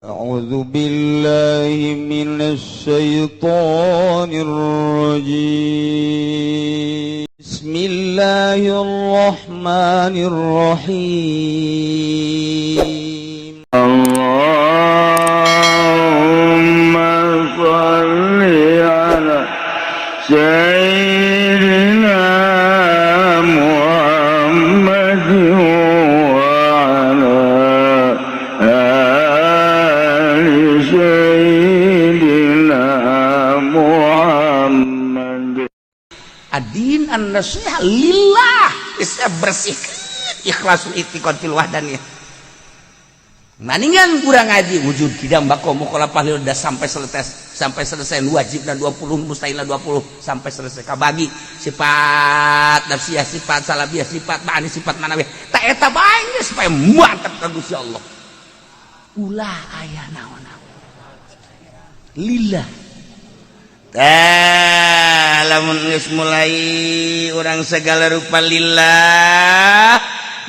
أعوذ بالله من الشيطان الرجيم. بسم الله الرحمن الرحيم. اللهم صل على سيدنا محمد وعلى آل سيدنا محمد. Adin an-nasiha lillah bisa bersihkan ikhlasul i'tiqad fil wahdaniyah. Maningan kurang ngaji wujud kidam bako mukhalafah udah sampai selesai, sampai selesai wajib dan 20, mustahil 20, sampai selesai kabagi sifat nafsiyah, sifat salabiyah, sifat ma'ani, sifat manawiyah. Tak eta bae supaya mantap ka Gusti Allah, ulah aya naon-naon lillah. Tah, lamun geus mulai urang segala rupa lillah,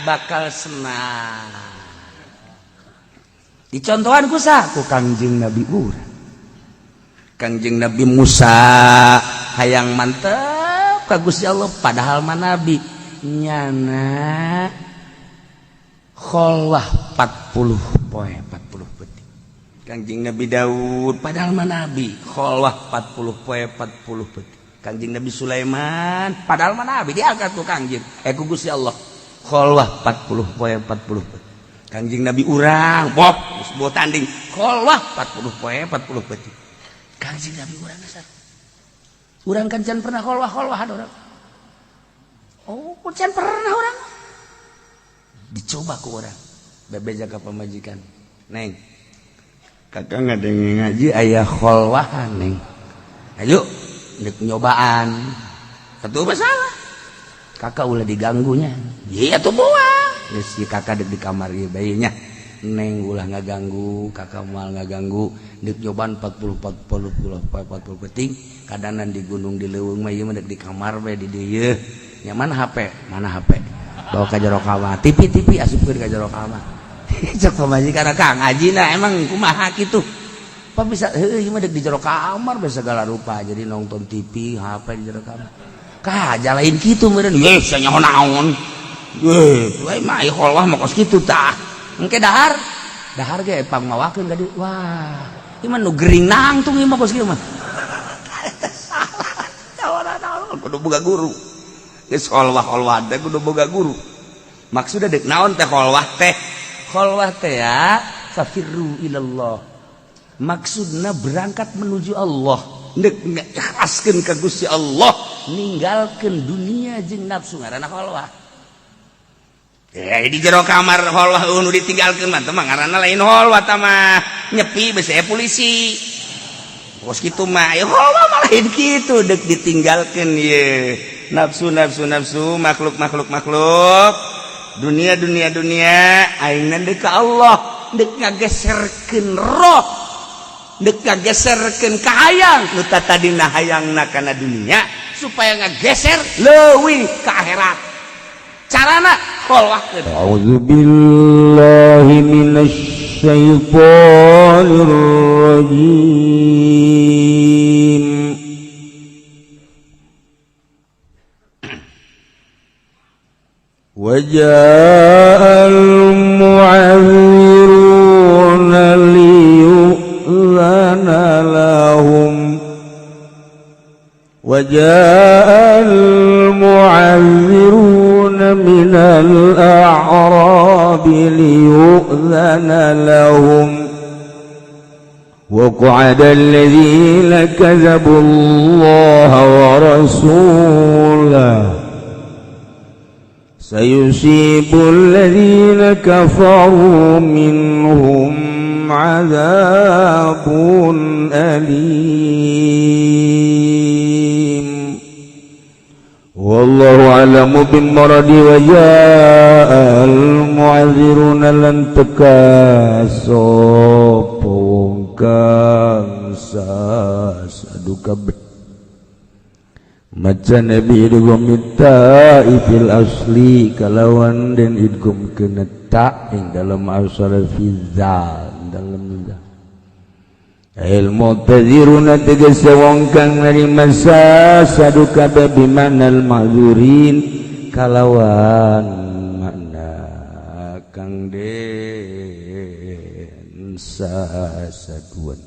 bakal senang. Dicontohan ku sa ku Kangjeng Nabi urang. Kangjeng Nabi Musa hayang mantep ka Gusti Allah, padahal mah nabi, nyana kholwah 40 poe 40 peuting. Kangjeng Nabi Daud, padahal mah nabi, kholwah 40 poe 40 peuting. Kangjeng Nabi Sulaiman, padahal mah nabi, diangkat ku Kangjeng ku Gusti Allah, kholwah 40 poe 40 peuting. Kangjeng Nabi urang boh geus boh tanding, kholwah 40 poe 40 peuting. Kangjeng Nabi urang geus urang kan can pernah kholwah kholwahan urang. Oh, can pernah urang dicoba ku urang bebeja ka pamajikan, "Neng, Kakak ngadenge ngaji aya kholwahan, Neng, ayo nek nyobaan." Satu masalah, "Kakak ulah diganggunya." Iya tuh, buah geus si kakak dek di kamar ieu bayinya. "Neng, ulah ngaganggu kakak, moal ngaganggu, dek nyobaan 40 40 40 peuting kadanan di gunung, di leuweung mah. Ieu mah dek di kamar bae di dieu nya. Mana HP? Mana HP? Bawa ka jero kamar. TV, TV asupkeun ka jero kamar." Cek pamajikan, "Kang, ngajina emang kumaha kitu? Apa bisa heueuh ieu mah dek di jero kamar bae segala rupa, jadi nonton TV, HP di jero kamar." Kah lain kitu meureun ye, sia nyaho naon ye, we mah ieu kholwah mah kos kitu tah. Engke dahar dahar ge pang mawakeun ka dieu. Wah, ieu mah nu gering nangtung ieu mah, kos kieu mah salah. Naon, kudu boga guru. Geus kholwah kholwah teh kudu boga guru. Maksudnya dek naon teh kholwah teh? Kholwah teh ya fafirru ilallah, maksudna berangkat menuju Allah, dek ngikhlaskeun ka Gusti Allah, ninggalkeun dunia jeung nafsu, ngaranna kholwah. Ya, di jero kamar kholwah nu ditinggalkeun mah teh mah ngaranna lain kholwah, tah mah nyepi bese polisi kos kitu mah. Ya kholwah mah lain kitu, dek ditinggalkeun ye nafsu, nafsu, nafsu, makhluk, makhluk, makhluk, dunia, dunia, dunia, aingna dek ka Allah, dek ngageserkeun roh, dek ngageserkeun kahayang nu tadina hayangna kana dunia, supaya ngageser leuwih ka akhirat. Carana kholwahkeun. أعوذ بالله من الشيطان الرجيم. وجاء المعذرون ليؤذن لهم، وجاء المعذرون من الأعراب ليؤذن لهم وقعد الذين كذبوا الله ورسوله. سيصيب الذين كفروا منهم عذاب أليم، والله أعلم بالمراد. وجاء المعذرون lan teka sapa wong kang sasadu kabeh. Maca nabi idgham ta'i fil asli kalawan den idgham kena ta ing dalam asal fi zal. Dalem ilmu tadziruna tegese wong kang narima sasadu kabeh bimanal ma'zurin kalawan makna kang den sasaduan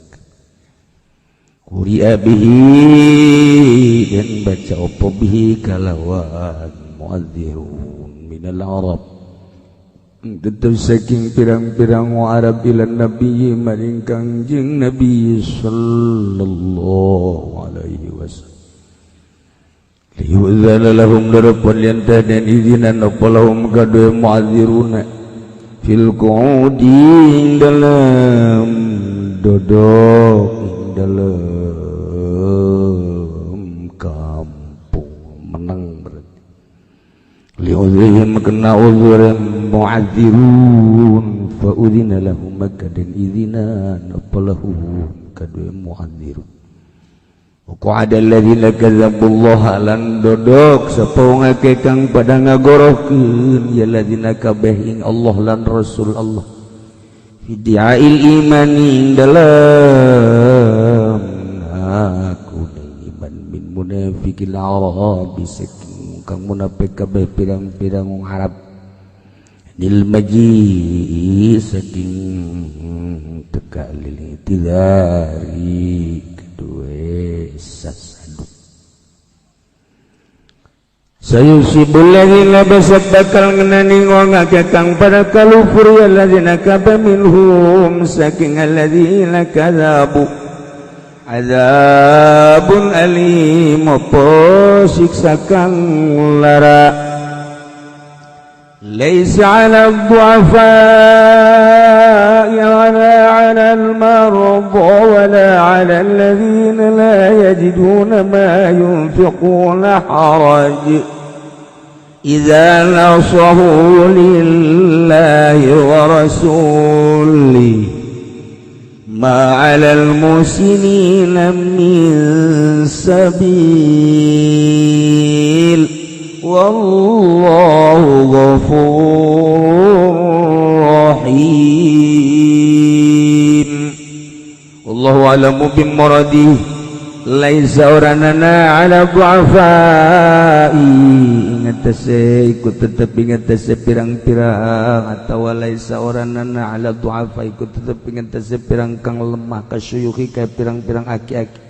Kuri'a bihi dan baca opo bihi kalawan mu'adzirun minal Arab tetep saking pirang-pirang Arab ila nabi maring Kangjeng Nabi sallallahu alaihi wasallam liyudzana lahum darapun liantah dan izinan apa lahum kadue mu'adziruna fil qu'udi dalam dodok dalam kampung menang berarti li'udhihim kena udhur mu'adzirun fa udzina lahum maka dan izinan apa lahum kadue mu'adzirun wa qa'ada alladzina kadzabullaha lan dodok sapa wong akeh kang pada ngagorohkeun ya ladzina kabeh ing Allah lan Rasul Allah fidi'ail imani dalam aku iman min munafiqil Arab saking kang munafik kabeh pirang-pirang wong Arab lil maji saking teka lil itidari kedue sasadu sayusibul ladzina basat bakal ngenani wong akeh kang pada kalufur ya ladzina kabeh minhum saking alladzina kadzabu azabun alim apa siksa kang lara laisa 'ala ad-du'afa'i wala 'ala al-marda wala 'ala alladzina la yajiduna ma yunfiquna haraj idza nasahu lillahi wa rasulihi ma 'alal muhsinina min sabil wallahu ghafurur rahim. Wallahu a'lamu bimuradihi laisa oranana 'ala du'afai ingatase ikut tetep ingatase pirang-pirang atawa laisa oranana 'ala du'afa ikut tetep ingatase pirang kang lemah kasyuyuhi kaya pirang-pirang aki-aki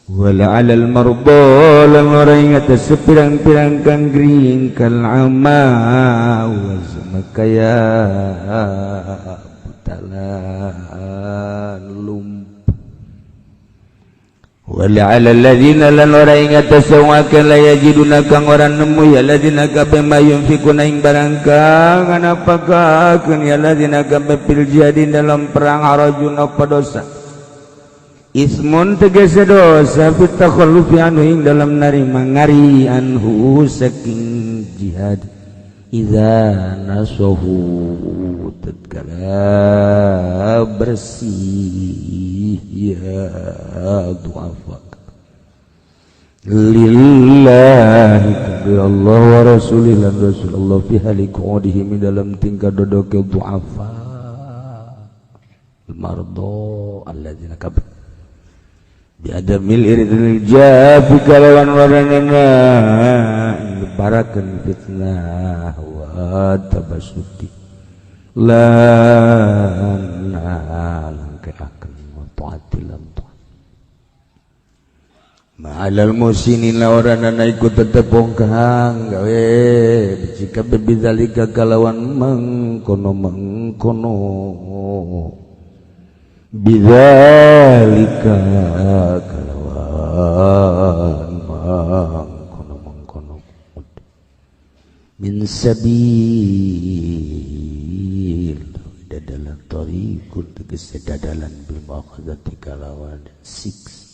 wala 'alal marda lan ora ingatase pirang-pirang kang gering kal ama wa kaya butalan lumpuh wala 'alal ladzina lan ora ingatase wong akeh la yajiduna kang ora nemu ya ladzina kabeh ma yunfikuna ing barang kang anapakakeun ya ladzina kabeh fil jihadin dalam perang harajun apa dosa ismun tegese dosa fit takhallufi anhu ing dalam narima ngari anhu saking jihad idza nasahu tatkala bersih ya du'afa lillahi bi Allah wa rasulih lan Rasulullah fi hali qu'udihim dalam tingkah dodoke du'afa mardo alladzina kabeh bi adamil irdil jafi kalawan waranana barakan fitnah wa tabasuti lan langkeaken taati lan taat ma'alal musinin lawaranana ikut tetep bongkang gawe jika bidzalika kalawan mengkono mengkono bidzalika kalawan mengkono mengkono min sabil dadalan tariqun tegese dadalan bil maqadati kalawan six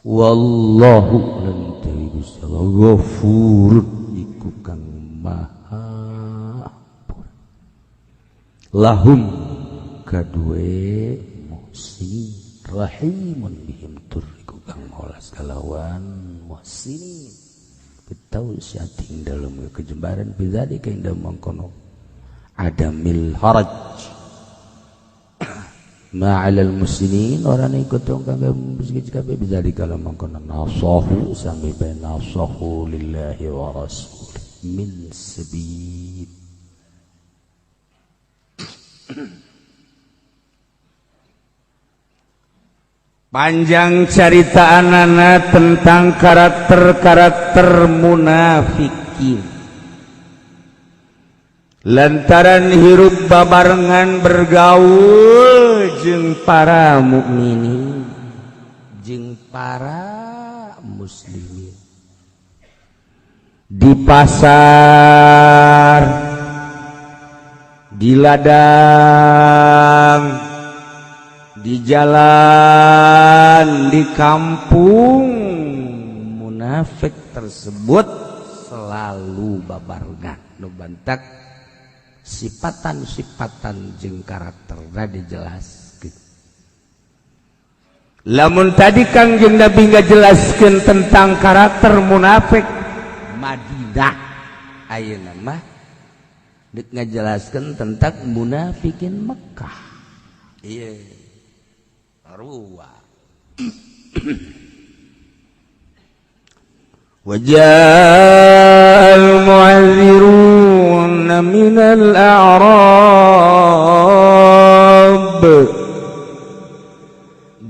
wallahu lan Gusti Allah ghafur iku kang maha ampun lahum kadue muhsin rahimun bihim tur iku kang molas kalawan muhsinin bitausiating dalam kejembaran bidzalika ing dalem mangkono adamil haraj. Ma'alal muslimin orang ikut tong kanggo kabeh bisa kalau mangkono nasahu sampai bae nasahu lillahi wa rasul min sabil. Panjang carita anana tentang karakter-karakter munafikin. Lantaran hirup babarengan bergaul jeung para mukminin, jeung para muslimin. Di pasar, di ladang, di jalan, di kampung, munafik tersebut selalu babarengan. Nu bantak sifatan-sifatan jeung karakterna dijelaskeun. Lamun tadi Kangjeng Nabi ngajelaskeun tentang karakter munafik Madinah, ayeuna mah deuk ngajelaskeun tentang munafikin Mekah. Iya. Ruwa. وجاء المعذرون من الأعراب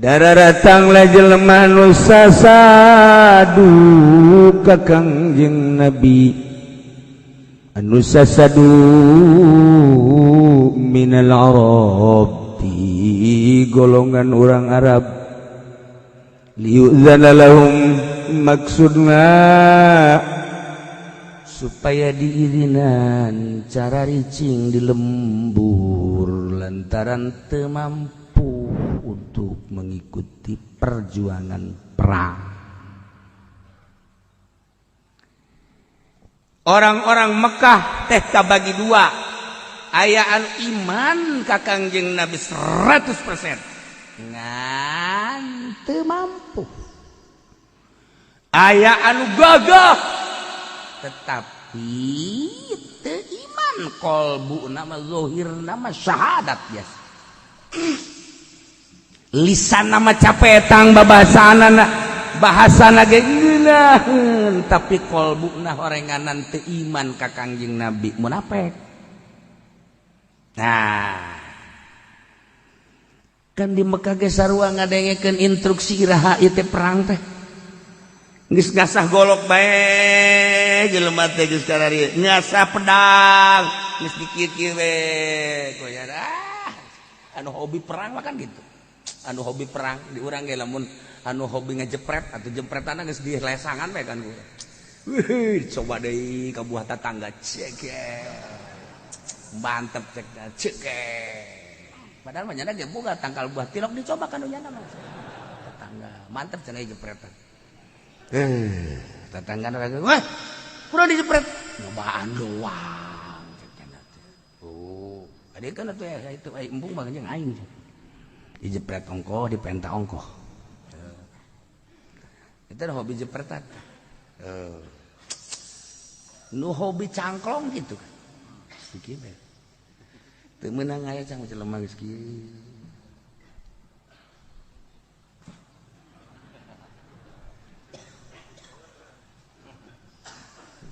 dararatang la jelema nu sasadu ka Kangjeng Nabi anu sasadu minal Arab di golongan orang Arab liyudzana lahum maksudna supaya diizinan cara ricing di lembur lantaran teu mampu untuk mengikuti perjuangan perang. Orang-orang Mekah teh kabagi dua, aya anu iman ka Kangjeng Nabi 100% ngan teu mampu, aya anu gagah tetapi teu iman kolbu nama zahir nama syahadat biasa lisan nama capetang babasanana bahasana ge ngeunaheun tapi kolbuna horenganan teu iman ka Kangjeng Nabi munafik. Nah kan di Mekah ge sarua ngadengekeun instruksi iraha ieu teh perang teh geus ngasah golok bae jelema teh geus kararieu ngasah pedang geus dikieu-kieu we goyar. Anu hobi perang mah kan gitu, anu hobi perang di urang ge lamun anu hobi ngejepret atau jempretan geus dilesangan bae kan urang. Wih, coba deui ka buah tatangga cek mantep cek cek. Padahal mah nyana ge boga tangkal buah tilok dicoba kan nyana mah. Tetangga mantep cenah jepretan. Tetangga lagi, wah, kurang dijepret. Nyobaan doang cek cenah teh. Oh, ade kan atuh ya itu embung mah jeung aing. Dijepret ongkoh, dipenta ongkoh. Itu hobi jepretan. Nu hobi cangklong gitu kan. Kieu bae. Teu meunang aya cang jelema geus kieu.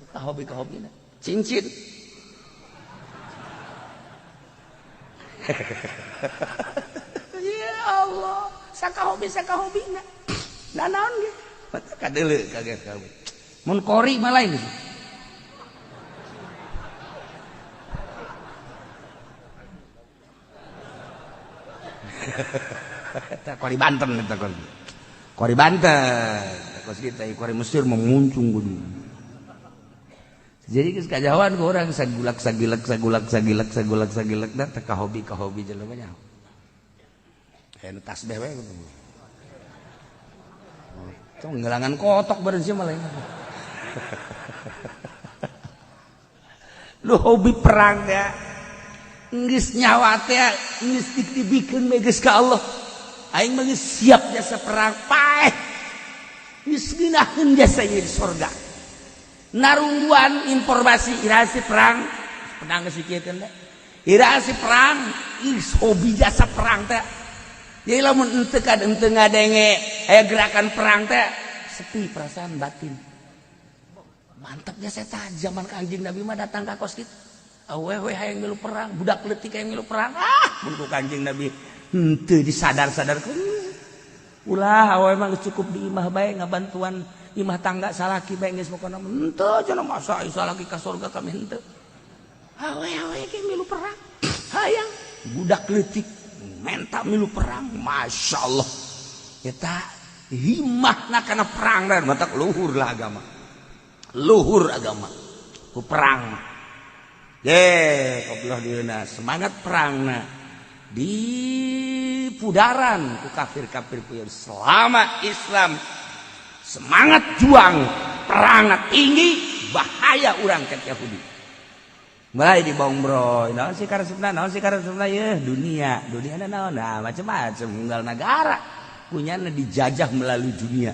Ka hobi ka hobina cincin. Ya Allah, saka hobi saka hobina. Nah naon ge? Mata kadeuleu kaget kamu. Mun kori mah lain. Eta kori Banten eta kori. Kori Banten. Kos kita kori Mesir memuncung kudu. Jadi geus kajauhan ku urang sagulak sagilek sagulak sagilek sagulak sagilek da teh ka hobi jelema nya. Kayak nu tasbih we gitu. Tong ngelangan kotok bareng sih malah. Lu hobi perang ya. Geus nyawa teh geus dibikeun we geus ka Allah. Aing mah geus siap jasa perang paeh. Geus ngeunaheun jasa ieu di sorga. Narungguan informasi irasi perang pedang geus dikiekeun teh. Irasi perang geus hobi jasa perang teh. Jadi lamun henteu kad henteu ngadenge aya gerakan perang teh sepi perasaan batin. Mantapnya saya zaman Kanjeng Nabi mah datang ka kos kitu. Awewe hayang milu perang, budak leutik hayang milu perang. Ah, mun ku Kanjeng Nabi henteu disadar-sadarkeun. Ulah awewe mah cukup di imah bae ngabantuan imah tangga salaki bae geus pokona henteu cenah masa salaki ka surga kami henteu. Awewe ge milu perang. Hayang budak leutik menta milu perang, Masya Allah. Eta himahna kana perang dan matak luhur lah agama. Luhur agama ku perang. Ye, goblok dieuna semangat perangna di pudaran ku kafir-kafir ku selama Islam semangat juang perang tinggi bahaya urang ke Yahudi. Mulai dibong bro, naon sih karesepna, naon sih karesepna ye dunia, dunia naon, nah macam-macam unggal negara punya dijajah melalui dunia.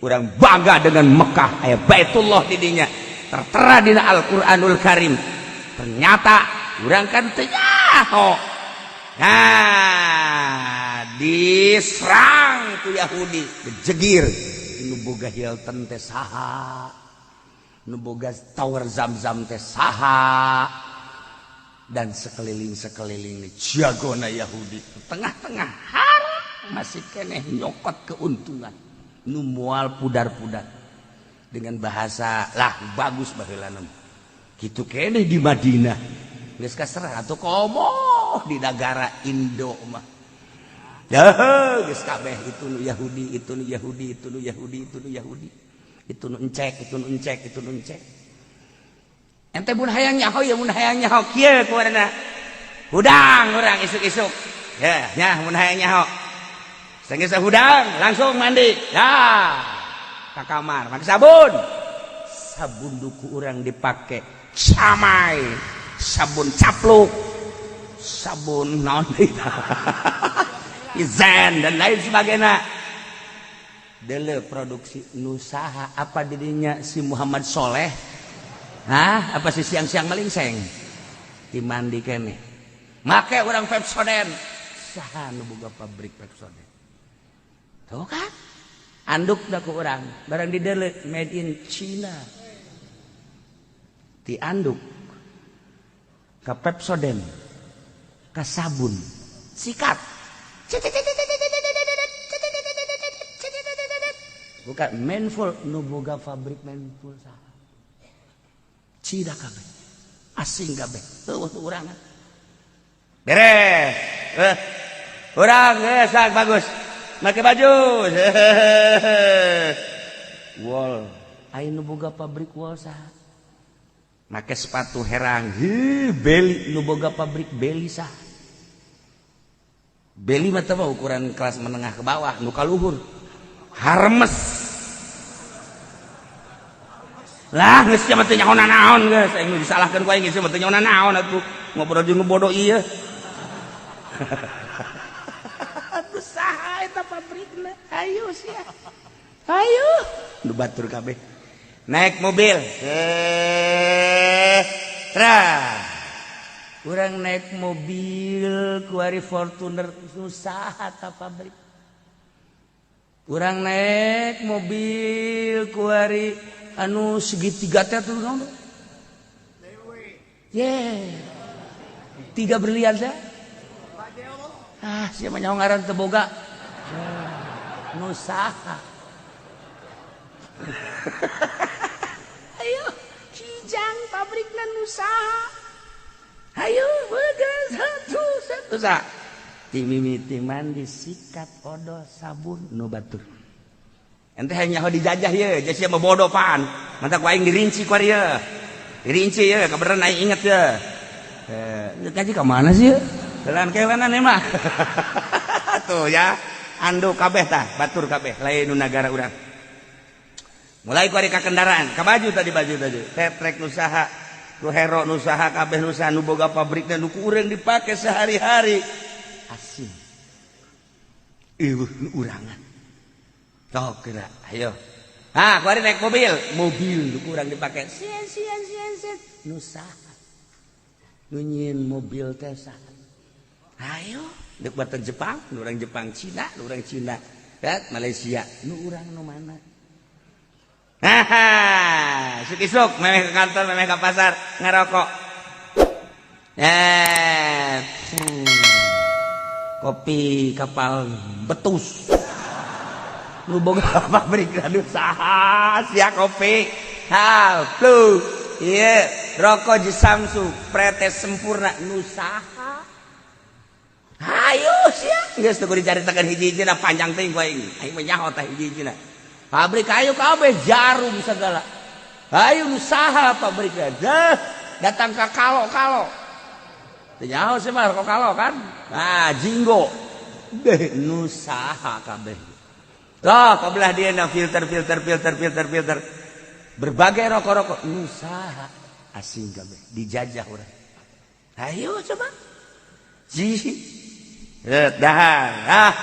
Urang bangga dengan Mekah, aya Baitullah di dinya, tertera dina Al-Qur'anul Karim. Ternyata urang kan teu nyaho. Nah, diserang ku Yahudi, dejegir. Nu boga Hilton teh saha? Nu boga Tower Zam-Zam teh saha? Dan sekeliling-sekeliling jagona Yahudi. Tengah-tengah haram masih keneh nyokot keuntungan. Nu moal pudar-pudar dengan bahasa lah bagus baheula kitu keneh di Madinah geus kaserah atuh komo di negara Indo mah. Dah geus kabeh itu nu Yahudi, itu nu Yahudi, itu nu Yahudi, itu nu Yahudi, itu nu encek, itu nu encek, itu nu encek. Ente mun hayang nyaho ya, mun hayang nyaho kieu kumarana hudang urang isuk-isuk ya nya, mun hayang nyaho senggeus hudang langsung mandi ya ka kamar make sabun, sabun duku urang dipake camai, sabun capluk, sabun naon Zen dan lain sebagainya. Dele produksi nusaha apa dirinya si Muhammad Soleh. Hah, apa si siang-siang melingseng dimandi kene make orang Pepsodent, saha nu boga pabrik Pepsodent? Tuh kan anduk dah ku urang barang di dele made in China, ti anduk ka Pepsodent ka sabun sikat, bukan Menful, nu boga pabrik Menful saha? Cina kabeh, asing kabeh, eueuh urang. Beres urang geus bagus make baju wol, aya nu boga pabrik wol saha? Make sepatu herang hi Beli, nu boga pabrik Beli saha? Beli mah teh ukuran kelas menengah ke bawah, nu kaluhur Hermes lah. Geus sia mah teu nyaho naon, geus aing disalahkeun ku aing, geus mah teu nyaho naon atuh, ngobrol jeung nu bodoh ieu. Aduh, saha eta pabrikna? Ayo sia, ayo nu batur kabeh naik mobil eh tra urang naik mobil kuari Fortuner, nu saha ta pabrik? Urang naik mobil kuari anu segitiga teh tuh naon? Yeah. Tiga berlian teh. Ah, siapa nyaho ngaran teu boga. Nu saha? Ayo, Kijang pabrikna nu saha? Ayo, bagas satu satu sa. Ti mimiti mandi sikat odol sabun nu batur. Ente hanya dijajah ye, jadi sia mah bodoh pan. Mantap ku aing dirinci ku ieu. Dirinci ye, kabeneran aing inget ye. Eh, ngaji ka mana sih? Kelan kelanan mah. Tuh ya, anduk kabeh tah, batur kabeh, lain nu nagara urang. Mulai ku ari ka kendaraan, ka baju tadi, baju tadi. Tetrek nu saha, nu hero nu saha, kabeh nu saha nu boga pabrikna nu ku urang dipake sehari-hari? Asing. Eueuh nu urangan. Tok kira, ayo. Ah, kuari naik mobil, mobil nu kurang dipakai. Sieun sieun sieun sieun. Nu saha? Nu nyieun mobil teh saha? Ayo, Dek buatan Jepang, nu urang Jepang, Cina, nu urang Cina, ya, Malaysia, nu urang nu mana? Haha, isuk-isuk memeh ke kantor, memeh ke pasar, ngerokok. Kopi kapal betus. Nu boga pabrik aduh saha sia kopi. Ha, flu. Iya, rokok Samsu, pretes sempurna nu saha? Hayu sia, geus teu kudu dicaritakeun hiji-hijina panjang teuing ku aing. Aing mah nyaho tah hiji-hijina. Pabrik ayo kabeh jarum segala. Hayu nu saha pabrikna? Deh, datang ka kalo-kalo. Teu nyaho sih mah rokok kalo kan? Nah, jinggo. Deh, nu saha kabeh. Tuh, kabelah dia na filter filter filter filter filter. Berbagai rokok-rokok nu saha asing kabeh dijajah urang. Ayo coba. Ji. Dahar. Ah,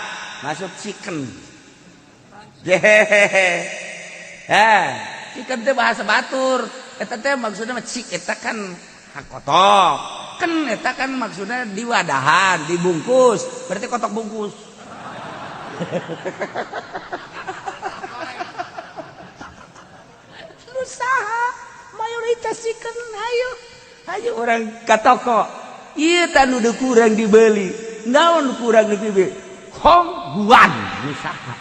masuk chicken. Jehehe. Ah, chicken teh bahasa batur. Eta teh maksudnya mah cik eta kan kotok. Ken eta kan maksudnya diwadahan, dibungkus. Berarti kotok bungkus. Lu saha mayoritas chicken ayo. Ayo orang ka toko. Ieu tah nu kurang dibeli. Naon kurang dibeli? Hong Guan nu saha?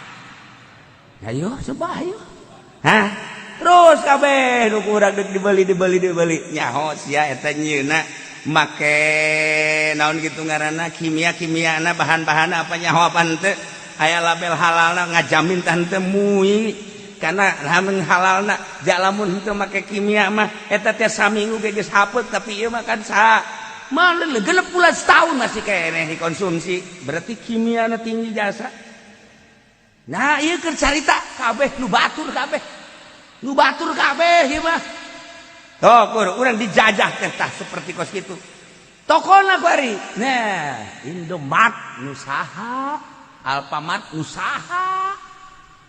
Ayo coba ayo. Hah? Terus kabeh nu kurang dibeli dibeli dibeli. Nyaho sia eta nyieuna make naon kitu ngaranna kimia-kimiana bahan-bahan apa nyaho apa henteu. Aya label halalna ngajamin tah henteu mui. Karena lamun halalna ja lamun henteu make kimia mah eta teh saminggu ge geus hapeut tapi ieu mah kan saha. Mah genep bulan setahun masih keneh dikonsumsi. Berarti kimiana tinggi jasa. Nah, ieu keur carita kabeh nu batur kabeh. Nu batur kabeh ieu mah. Tuh, kur urang dijajah teh tah seperti kos kitu. Tokona kuari. Nah, Indomart nu saha, Alfamart nu saha.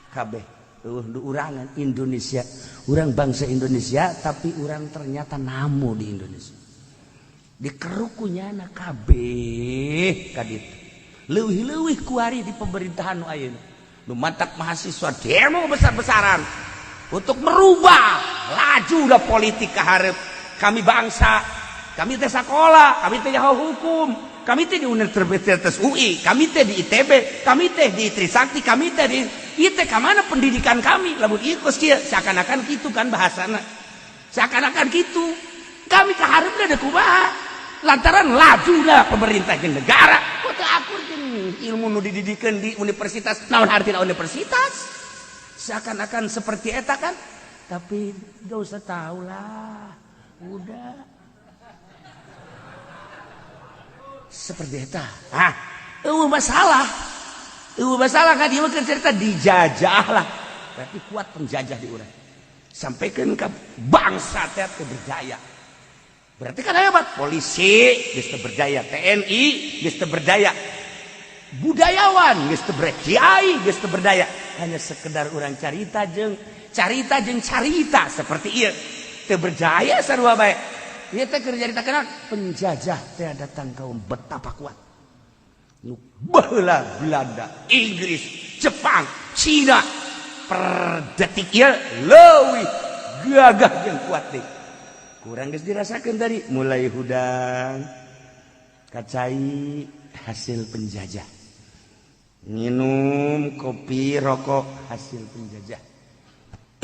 Kabeh eueuh nu urangan Indonesia. Urang bangsa Indonesia tapi urang ternyata namu di Indonesia. Dikeruk ku nyana kabeh ka ditu. Leuwih-leuwih kuari di pemerintahan nu ayeuna. Nu mantak mahasiswa demo besar-besaran untuk merubah laju dah politik kaharep. Kami bangsa, kami teh sakola, kami teh nyaho hukum, kami teh di Universitas UI, kami teh di ITB, kami teh di Trisakti, kami teh di IT. Kamana pendidikan kami? Lamun ieu kos kieu seakan-akan kitu kan bahasana. Seakan-akan kitu. Kami kaharepna deuk kumaha? Lantaran lajuna pemerintah jeung negara. Kok teu akur jeung ilmu nu dididikeun di universitas? Naon artina universitas? Seakan-akan seperti eta kan? Tapi gak usah tahu lah. Udah. Seperti eta. Ah, eueuh masalah. Eueuh masalah kan ieu mah cerita dijajah lah. Berarti kuat penjajah di urang. Sampaikan ke bangsa teh teu berdaya. Berarti kan hebat. Polisi geus teu berdaya, TNI geus teu berdaya. Budayawan geus teu berdaya, kiai geus teu berdaya. Hanya sekedar urang carita jeung carita seperti ieu. Teu berjaya sarua bae. Ieu teh keur caritakeun penjajah teh datang kaum betapa kuat. Nu baheula Belanda, Inggris, Jepang, Cina per detik ieu leuwih gagah jeung kuat deui. Kurang geus dirasakeun tadi mulai hudang kacai hasil penjajah. Minum kopi rokok hasil penjajah.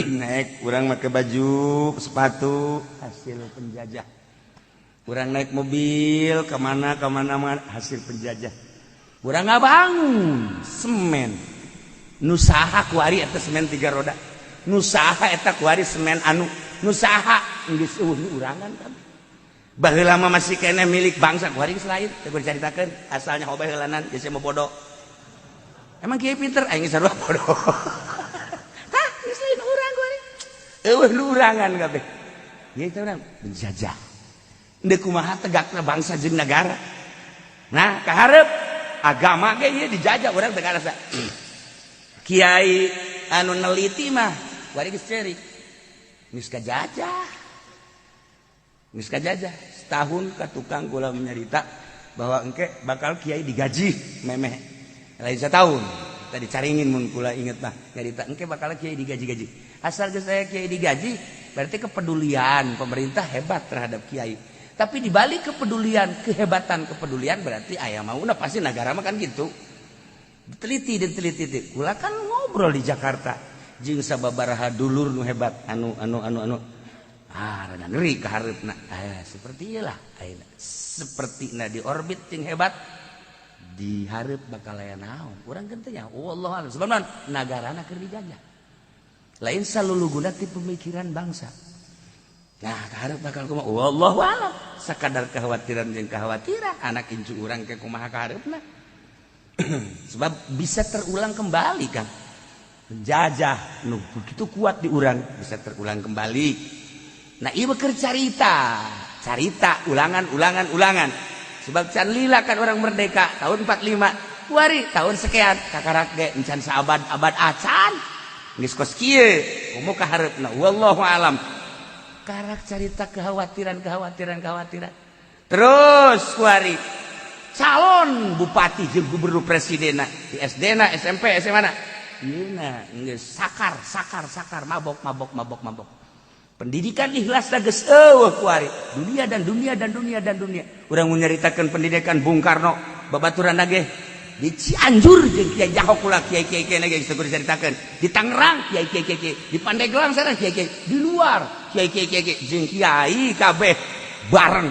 Naik kurang make baju sepatu hasil penjajah. Kurang naik mobil kemana kemana mana hasil penjajah. Kurang ngabangun semen nu saha kuari eta semen 3 roda. Nu saha eta kuari semen anu nu saha geus eueuh nu urangan kabeh. Baheula mah masih keneh milik bangsa kuari geus lain teu dicaritakeun asalnya hoba heulanan geus mah bodoh. Emang kiai pinter aing sarua bodoh. Tah geus lain urang kuari. Eueuh nu urangan kabeh. Ieu teh urang penjajah. Deuk kumaha tegakna bangsa jeung nagara. Nah, kaharep agama ge ieu dijajah urang teu karasa. Kiai anu neliti mah kuari geus ceurik. Geus kajajah. Geus kajajah. Setahun ka tukang kula menyarita Bahwa engke bakal kiai digaji memeh lain setahun. Tadi caringin mun kula inget mah nyarita engke bakal kiai digaji-gaji. Asal geus saya kiai digaji, berarti kepedulian pemerintah hebat terhadap kiai. Tapi dibalik kepedulian, kehebatan kepedulian, berarti aya mauna pasti negara mah kan gitu. Diteliti, diteliti. Kula kan ngobrol di Jakarta jeung sababaraha dulur nu hebat, anu anu anu anu ah, rada ngeri ka hareupna. Ah, seperti iyalah ayeuna. Seperti na di orbit jeung hebat di hareup bakal aya naon. Urang kan teh nya wallahu a'lam. Sebab naon? Nagarana keur dijajah. Lain saluluguna ti pemikiran bangsa. Nah, ka hareup bakal kumaha? Wallahu a'lam. Sakadar kekhawatiran jeung kekhawatiran anak incu urang ke kumaha ka hareupna. Sebab bisa terulang kembali kan. Penjajah nu begitu kuat di urang bisa terulang kembali. Nah, ieu keur carita, carita ulangan, ulangan, ulangan. Sebab can lila kan orang merdeka tahun 45, kuari tahun sekian kakarak ge encan saabad abad acan. Geus kos kieu, komo ka hareupna, wallahu alam. Karak carita kekhawatiran, kekhawatiran, kekhawatiran. Terus kuari calon bupati jeung gubernur, presidenna di SD na, SMP, SMA na. Ieu na geus sakar, sakar, sakar, mabok, mabok, mabok, mabok. Pendidikan ikhlas geus eueuh kuari. Dunia dan dunia dan dunia dan dunia. Urang mun nyaritakeun pendidikan Bung Karno, babaturan ge di Cianjur jeung Kiai Jaho kula, kiai kiai kiai ge geus dicaritakeun. Di Tangerang kiai kiai kiai, di Pandeglang sana kiai kiai, di luar kiai kiai kiai jeung kiai kabeh bareng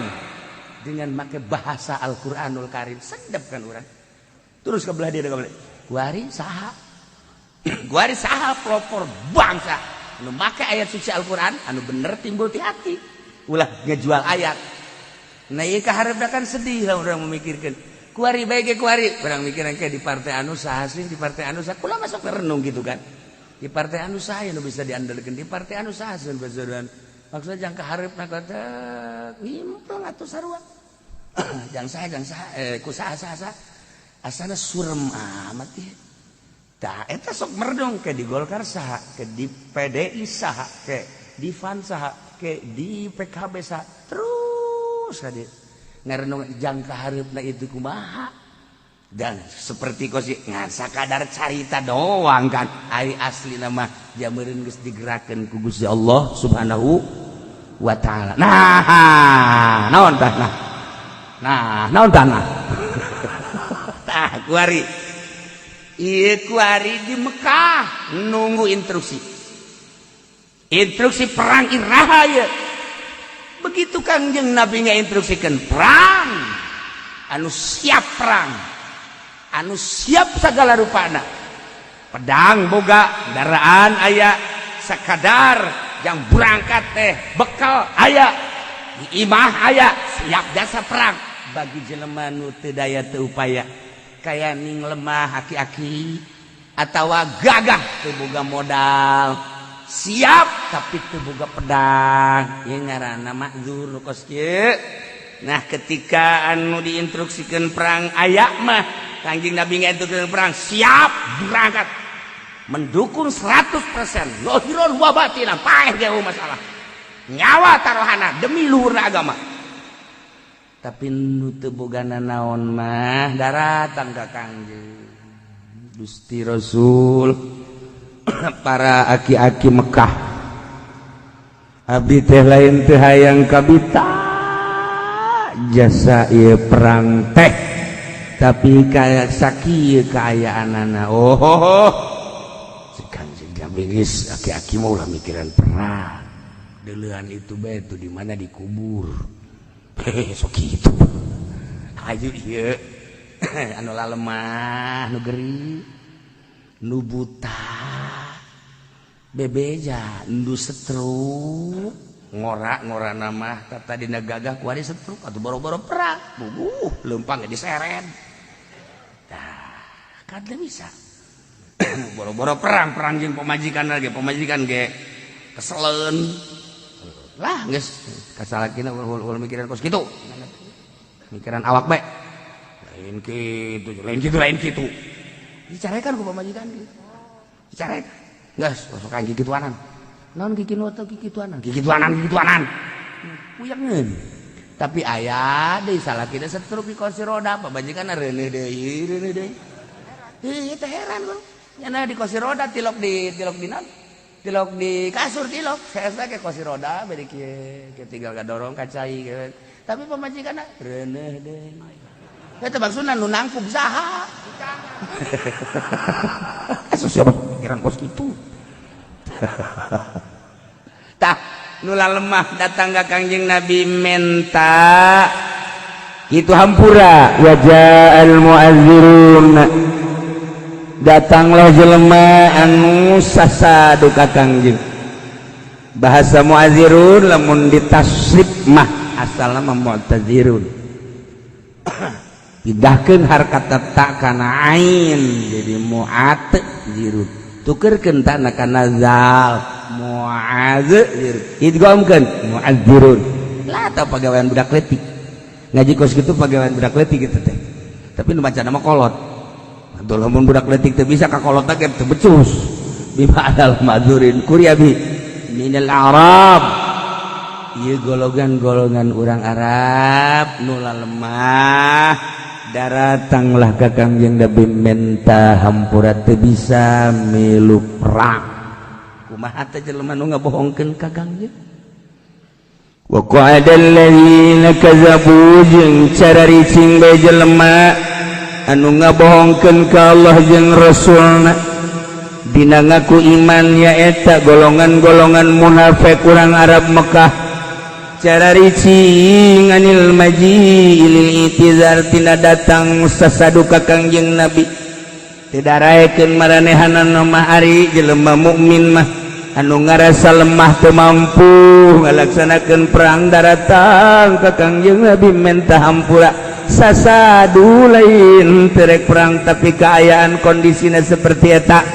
dengan make bahasa Al-Qur'anul Karim. Sedap kan urang. Terus ke belah dia, ke belah. Kuari saha? Kuari saha pelopor bangsa anu make ayat suci Al-Qur'an anu bener timbul ti hati, ulah ngejual ayat? Nah, ieu kahareupna kan sedih lah urang memikirkan kuari bae ge. Kuari urang mikiran kayak di partai anu saha sih, di partai anu saha. Kula masuk renung gitu kan, di partai anu saha nu bisa diandalkeun, di partai anu saha sih bisa. Maksudnya jang kahareupna kata ngimpleng atuh sarua jang saha, jang saha, eh, ku saha, saha, saha, asana surem amat ya. Tah, eta sok merenung ke di Golkar saha, ke di PDI saha, ke di FAN saha, ke di PKB saha, terus kadi ngarenung jangka hareupna itu kumaha. Dan seperti kosi ngan sakadar carita doang kan, ari asli nama jameureun geus digerakkeun ku Gusti Allah Subhanahu wa taala. Nah, naon tah? Nah, nah, naon tah? Nah, tah kuari. Ieu kuari di Mekah nunggu instruksi. Instruksi perang iraha ya. Begitu Kangjeng Nabi instruksikan perang, anu siap perang, anu siap segala rupana. Pedang boga, kendaraan aya, sekadar yang berangkat teh bekal aya, di imah aya, siap jasa perang. Bagi jelema nu teu daya, teu upaya, kaya ning lemah, aki-aki atau gagah teu boga modal, siap tapi teu boga pedang, ieu ngaranna makzur nu kos kieu. Nah, ketika anu diinstruksikan perang aya mah, Kangjeng Nabi ngainstruksikan perang, siap berangkat mendukung 100% zahiron wa batinan, paeh ge masalah nyawa taruhana demi luhurna agama. Tapi nu teu boga naon mah daratang ka Kangjeng Gusti Rasul, para aki-aki Mekah, abdi teh lain teu hayang kabita jasa ieu perang teh, tapi kayak sakieu kaayaanana. Oh, Kangjeng Nabi geus, aki-aki mau lah mikiran perang, deulean itu bae tuh di mana dikubur. Hehe, sok kitu. Ayo ieu anu lalemah, nu gering, nu buta, bebeja nu stroke, ngora ngora nama tata dina gagah kuari stroke atau boro-boro perang, bubuh lempang diseret. Tah kan teu bisa boro-boro perang, perang jeung pamajikan lagi, pamajikan ge keselen lah. Geus kasalakina ulah mikiran kos kitu, mikiran awak bae. Lain kitu, lain kitu, lain kitu. Dicarekan ku pamajikan ge, dicarekan. Geus sok kikituanan, naon kikituanan, kikituanan, kikituanan, kikituanan, puyangeun. Tapi aya deui salakina stroke di kursi roda, pamajikan reuneuh deui, reuneuh deui. Ih, teh heran bang. Nyana di kursi roda tilok di tilok di naon? Tilok di kasur tilok. Saya ke kursi roda bari kieu, kieu tinggal gadorong ka cai kieu. Tapi pamajikan reuneuh deui. Eta maksudna nu nangkub saha? Asuh siapa pikiran kos kitu. Tah, nula lemah datang ke Kangjeng Nabi menta itu hampura. Waja'al mu'adzirun, datanglah jelema anu sasadu ka Kangjeng. Bahasa mu'adzirun lamun ditasrif mah asalna mah mu'tazirun, pindahkeun harkat ta kana ain jadi mu'at zirun, tukerkeun ta kana zal, mu'adzir, idghamkeun mu'adzirun lah. Tah, pagawean budak leutik ngaji kos kitu, pagawean budak leutik gitu teh. Tapi nu maca nama kolot atuh, lamun budak leutik teu bisa ka kolot ge teu becus. Bima adal madzurin kuryabi minal arab, ieu golongan-golongan urang Arab nu lemah daratanglah ka Kangjeng Nabi menta hampura, teu bisa milu perang. Kumaha teh jelema nu ngabohongkeun ka Kangjeng? Wa qa'ada alladzina kadzabu, jeung cararicing bae jelema anu ngabohongkeun ka Allah jeung Rasulna dina ngaku iman, nyaeta golongan-golongan munafik urang Arab Mekah, cararicing anil maji'i lil i'tizar, tina datang sasadu ka Kangjeng Nabi. Teu daraekeun maranehanana mah. Ari jelema mukmin mah anu ngarasa lemah, teu mampu ngalaksanakeun perang, daratang ka Kangjeng Nabi menta hampura sasadu. Lain teu rek perang, tapi keayaan kondisinya seperti eta,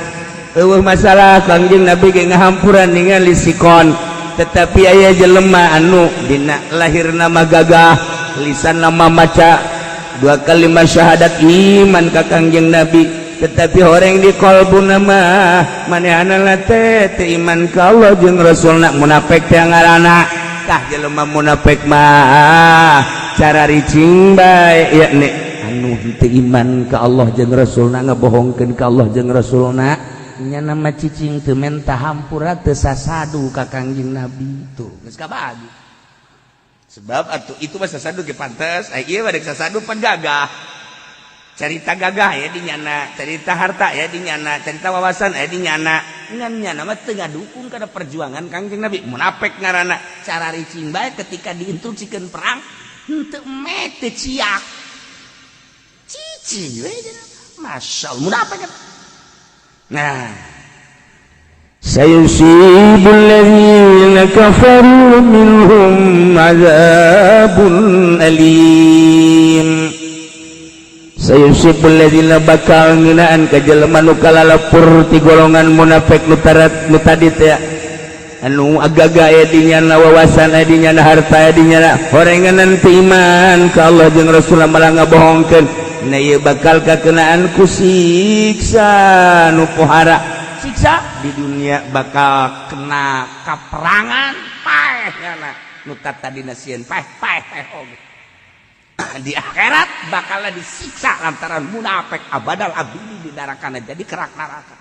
euweuh masalah, Kangjeng Nabi ge ngahampura ningali sikon. Tetapi aya jelema anu dina lahir nama gagah, lisan nama maca dua kalimat syahadat, iman ka Kangjeng Nabi, tetapi orang di kolbu nama manehana teh teu iman ka Allah jeung Rasulna, munafik teh ngaranna. Tah, jelema munafik mah cararicing bae, yakni anu teu iman ka Allah jeung Rasulna, ngabohongkeun ka Allah jeung Rasulna, nya nama cicing, teu menta hampura, teu sasadu ka Kangjeng Nabi. Tuh geus kabagi sebab atuh itu mah sasadu ge pantes. Ai ieu mah dek sasadu pan gagah, cerita gagah ya di nyana, cerita harta ya di nyana, cerita wawasan ya di nyana, ngan nyana mah teu ngadukung kana perjuangan Kangjeng Nabi. Munafik ngaranna. Cararicing bae ketika diinstruksikeun perang, henteu met, teu ciak, cicing we. Masya Allah, munafik. Nah. سيصيب الذين كفروا منهم عذاب أليم. Sayusibul ladzina, bakal ngeunaan ka jelema nu kalalapur ti golongan munafik nu tarat nu tadi teh, anu agaga aya di nyana, wawasan aya di nyana, harta aya di nyana, horengan teu iman ka Allah jeung Rasul, malah ngabohongkeun. Nah, ieu bakal kakenaan ku siksa nu pohara. Siksa di dunia bakal kena kaperangan, paeh nyana nu tadina sieun paeh, paeh, paeh oge. Di akhirat bakal disiksa lantaran munafik abadal abidi di nerakana, jadi kerak neraka.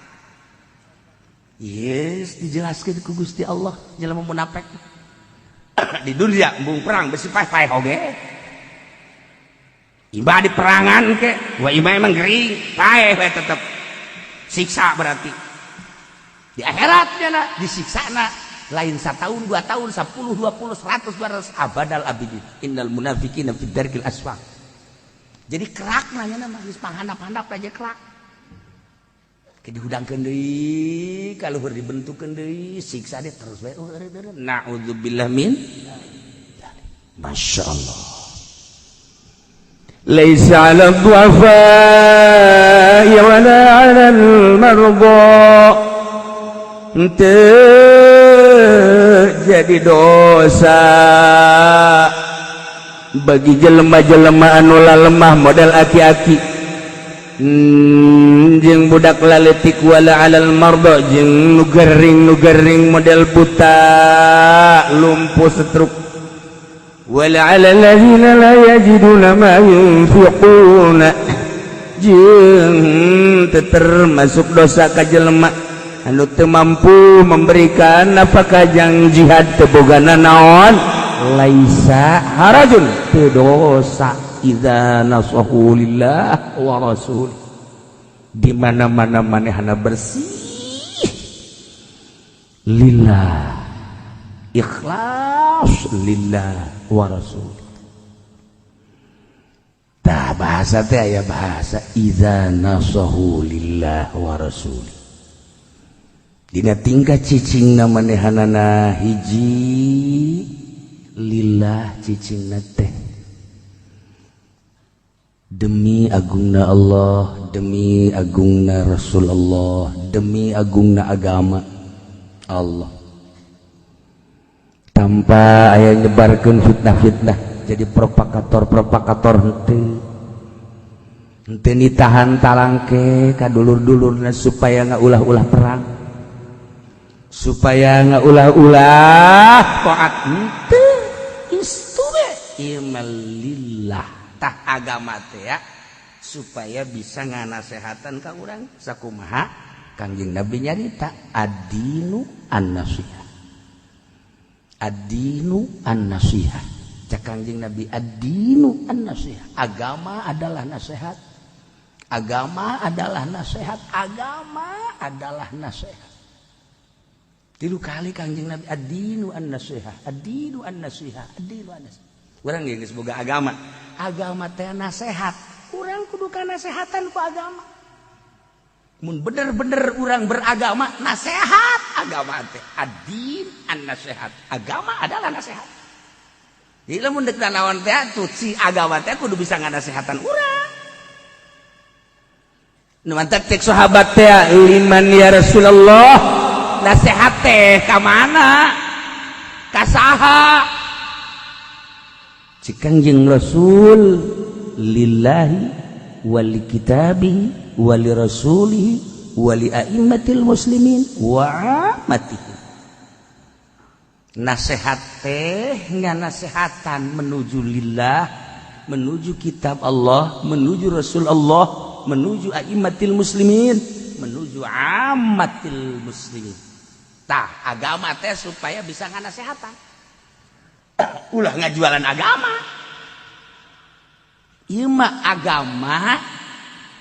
Yes, dijelaskan ku Gusti Allah, jelema munafik di dunia embung perang besi paeh, paeh oge. Imah di perangan ke wah, imah emang gering, paeh we tetep siksa. Berarti di akhiratnya na disiksa na lain setahun, 2 tahun, 10, 20, 100, 200, abadal abidin. Innal munafiqina fid darkil asfal. Jadi kerak nanya nama geus panghandap-handap aja kerak ke dihudangkeun deui, kaluhur dibentukkeun deui, siksa deh terus bae. Naudzubillah min. Masya Allah. ليس على الضعفاء ولا على المرضى. Ente jadi dosa bagi jelema-jelema anu lemah model aki-aki jeung budak laletik, wala alal marda, jeung nu gering, nu gering model buta, lumpuh, stroke. Wala 'alal ladzina la yajiduna ma yunfiquna, jeung teu termasuk dosa ka jelema anu teu mampu memberikan nafkah jang jihad, teu boga naon. Laisa harajun, teu dosa, idza nasahu lillah wa rasul. Di mana-mana manehna bersih lillah, ikhlas lillah wa rasul. Tah, bahasa teh aya bahasa idza nasahu lillah wa rasul. Dina tingkah cicingna manehanana hiji lillah, cicingna teh demi agungna Allah, demi agungna Rasulullah, demi agungna agama Allah, tanpa aya nyebarkeun fitnah-fitnah, jadi propagator-propagator henteu, henteu nitahan talangke ka dulur-dulurna supaya nggak ulah-ulah perang, supaya nggak ulah-ulah taat, henteu. Istu we ieu mah lillah. Tah, agama teh ya supaya bisa nganasehatan ka urang. Sakumaha Kangjeng Nabi nyarita, ad-dinu an-nasihah, ad-dinu an-nasihah. Cak Kangjeng Nabi, ad-dinu an-nasihah, agama adalah nasihat, agama adalah nasihat, agama adalah nasihat. Tilu kali Kangjeng Nabi, ad-dinu an-nasihah, ad-dinu an-nasihah, ad-dinu an-nasihah. Urang geus boga agama, agama teh nasihat, urang kudu kanasehatan ku agama. Mun bener-bener urang beragama, nasihat agama teh, ad-din an-nasihat, agama adalah nasihat. Jadi lamun dek naon teh atuh, si agama teh kudu bisa nganasehatan urang. Nu mantap cek sahabat teh, liman ya Rasulullah, nasihat teh ka mana, ka saha? Cik Kangjeng Rasul, lillahi wali kitabihi wali rasulihi wali a'immatil muslimin wa ammatihim. Nasihat teh nganasehatan menuju lillah, menuju kitab Allah, menuju Rasul Allah, menuju a'immatil muslimin, menuju ammatil muslimin. Tah, agama teh supaya bisa nganasehatan, ulah ngajualan agama. Ieu mah agama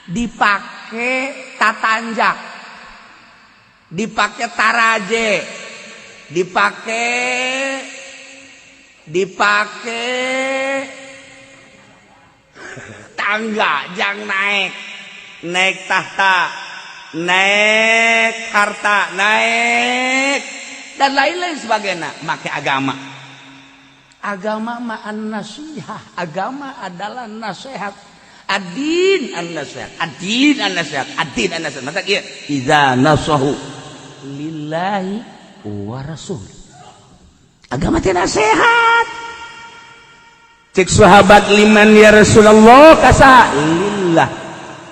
dipake tatanjak, dipake taraje, dipake dipake tangga jang naik, naik tahta, naik harta, naik dan lain-lain sebagainya make agama. Agama mah an-nasihah, agama adalah nasihat. Ad-din an-nasihat, ad-din an-nasihat, ad-din an-nasihat. Maka ieu idza nasahu lillahi wa rasul, agama teh nasihat. Cek sahabat, liman ya Rasulullah, ka saha? Lillah.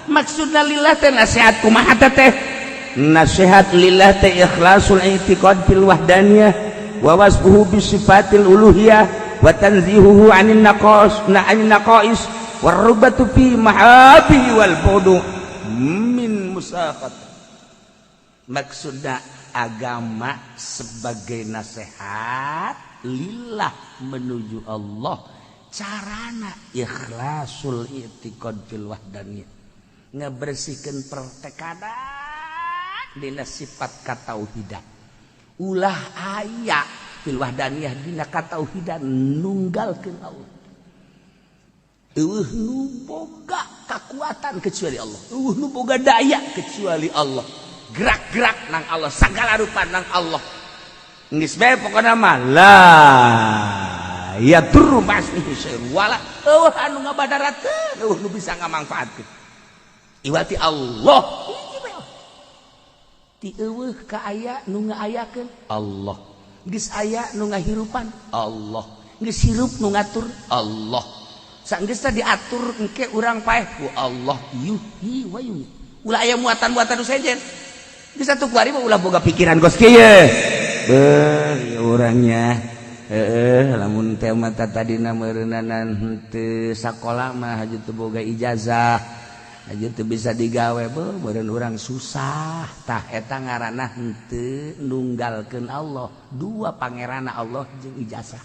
Maksudna lillah teh nasihat kumaha teh? Nasihat lillah teh ikhlasul i'tiqad fil wahdaniyah wa wasfuhu bi sifatil uluhiyah wa tanzihuhu 'anil naqas na 'anil naqais warubatu fi mahabihi wal bu'du min musaqat. Maksudna agama sebagai nasihat lillah menuju Allah, carana ikhlasul i'tiqad fil wahdaniyah, ngebersihkan pertekadan dina sifat katauhidan, ulah aya fil wahdaniyah dina katauhidan, nunggalkeun Allah. Eueuh nu boga kekuatan kecuali Allah, eueuh nu boga daya kecuali Allah, gerak-gerak nang Allah, segala rupa nang Allah. Geus bae pokona mah la yadurru ma'asmihi syai'un wala, eueuh anu ngabadaratkeun, eueuh nu bisa ngamangfaatkeun iwati Allah. Hiji bae ti eueuh ka aya, nu ngaayakeun Allah, geus aya nu ngahirupan Allah, geus hirup nu ngatur Allah, sanggeus diatur engke urang paeh ku Allah, yuhyi wa yumiit. Ulah aya muatan-muatan nu sejen. Geus atuh kuari mah ulah boga pikiran kos kieu. Beuh, urangnya. Heeh, lamun teh mata tadina meureunanan henteu sakola mah haju teu boga ijazah, haju teu bisa digawe, beuh, meureun urang susah. Tah, eta ngaranna henteu nunggalkeun Allah. Dua pangeranna, Allah jeung ijazah.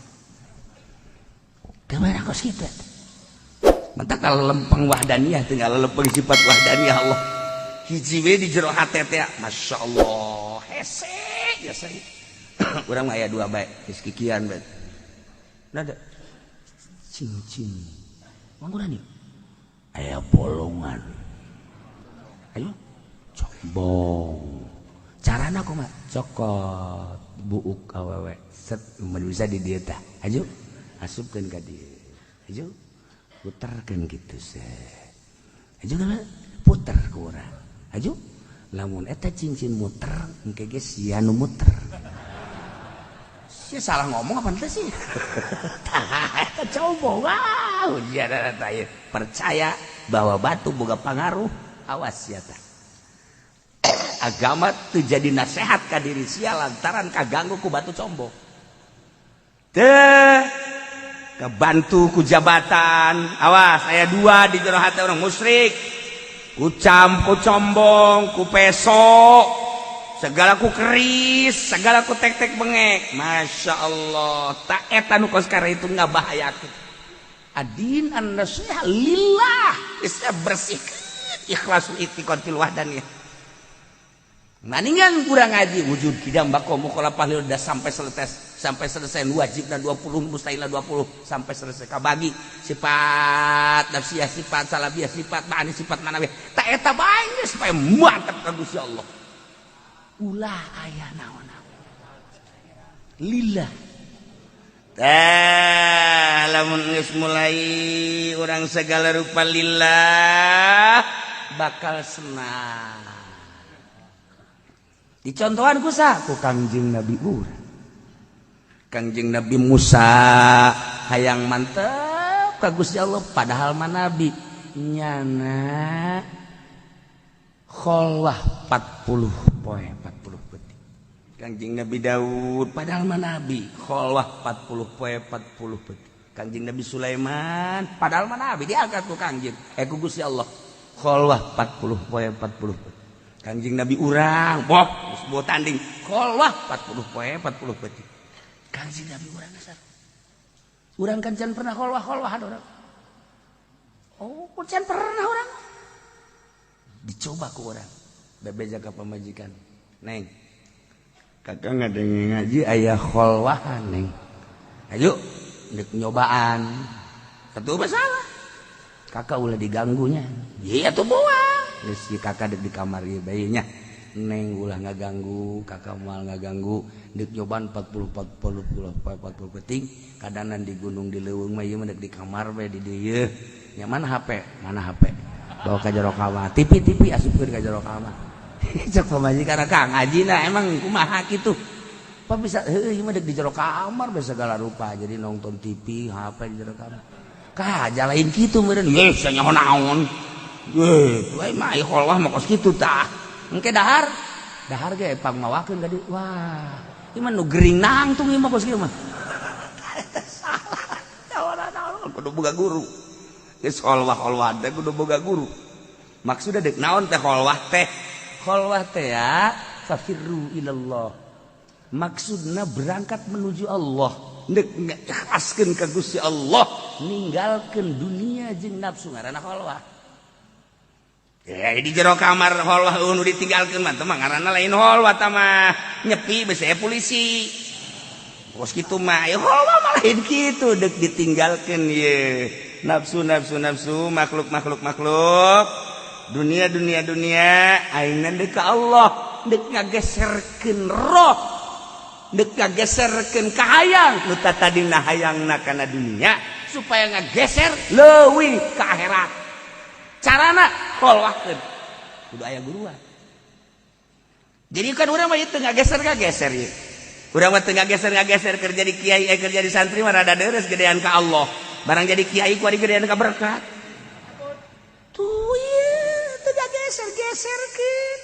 Teu meunang kos kitu eta. Mantak kalau lempeng wahdaniyah, tinggal lempeng sifat wahdaniyah Allah. Hiji we di jero hate teh, Masya Allah, hese biasa. Urang mah aya dua bae, geus kikian bae. Nada cincin. Mangguran ieu. Aya bolongan. Ayo combong. Carana kumaha? Cokot buuk awewe. Set, mun bisa di dieu tah. Ayo asupkeun ka dieu. Ayo puterkeun kitu set. Ayo puter ku urang. Ayo lamun eta cincin muter, engke ge sia nu muter. Sia salah ngomong apa ente sih? Tah, eta coba, wow, ujian eta ieu. Percaya bahwa batu boga pangaruh, awas sia tah. Agama teu jadi nasehat ka diri sia lantaran kaganggu ku batu combong. Teh kebantu ku jabatan, awas, aya dua di jero hati orang musyrik. Ku cam, ku combong, ku peso, segala ku keris, segala ku tek-tek bengek. Masya Allah, tak eta nu kos itu ngabahayakeun. Adin an nasiha lillah, geus bersih, ikhlasul i'tiqad fil wahdaniyah. Maningan kurang ngaji wujud kidam bako mukhalafah udah sampai selesai, sampai selesai wajibna 20, mustahilna 20, sampai selesai kabagi sifat nafsiyah, sifat salabiyah, sifat ma'ani, sifat manawiyah. Tak eta bae supaya mantap ka Gusti Allah, ulah aya naon-naon lillah. Tah, lamun geus mulai urang segala rupa lillah, bakal senang. Dicontohan ku sa ku Kangjeng Nabi urang. Kangjeng Nabi Musa hayang mantep ka Gusti Allah, padahal mah nabi, nyana kholwah 40 poe 40 peuting. Kangjeng Nabi Daud, padahal mah nabi, kholwah 40 poe 40 peuting. Kangjeng Nabi Sulaiman, padahal mah nabi, diangkat ku Kangjeng ku Gusti Allah, kholwah 40 poe 40 peuting. Kangjeng Nabi urang boh geus boh tanding, kholwah 40 poe 40 peuting. Kangjeng Nabi urang asal urang kan can pernah kholwah kholwahan urang. Oh, can pernah urang dicoba ku urang bebeja ka pamajikan, "Neng, kakak ngadenge ngaji aya kholwahan, Neng, ayo ndek nyobaan." Satu masalah, kakak ulah diganggunya. Iya tuh, buang geus si kakak dek di kamar ieu bae nya, Neng, ulah ngaganggu kakak, moal ngaganggu, dek nyobaan 40 40 40 peuting kadanan di gunung, di leuweung mah. Ieu mah dek di kamar bae di dieu nya. Mana HP? Mana HP? Bawa ka jero kamar. TV, TV asupkeun ka jero kamar. Cek pamajikan, "Kang, ngajina emang kumaha kitu? Apa bisa?" "Heueuh, ieu mah dek di jero kamar bae segala rupa, jadi nonton TV, HP di jero kamar." Kah lain kitu meureun ye, sia nyaho naon. Ye, we mah kholwah mah kos kitu tah. Engke dahar, dahar ge pangmawakeun ka dieu. Wah, ieu mah nu gering nangtung ieu mah, kos kieu mah. Salah. Naon kudu boga guru. Geus kholwah-kholwah teh kudu boga guru. Maksudna dek naon teh kholwah teh? Kholwah teh ya fafirru ilallah. Maksudna berangkat menuju Allah. Ndek ngaikhlaskeun ka Gusti Allah, ninggalkeun dunia jeung nafsu, ngaranna kholwah. Ya, di jero kamar kholwah nu ditinggalkeun mah teh mah ngaranna lain kholwah, tah mah nyepi besi polisi. Kos kitu mah, ya kholwah mah lain kitu, dek ditinggalkeun ye. Nafsu, nafsu, nafsu, makhluk, makhluk, makhluk. Dunia, dunia, dunia, aingna deuk ka Allah, deuk ngageserkeun roh, deuk ngageserkeun kahayang nu tadina hayangna kana dunia supaya ngageser leuwih ka akhirat. Carana kholwahkeun, kudu aya guruan. Jadi kan urang mah ieu ngageser ngageser ieu. Urang mah teu ngageser ngageser kerja di kiai, kerja di santri mah rada deres gedean ka Allah. Barang jadi kiai ku gedean ka berkat. Tuh ieu teu ngageser geserkeun.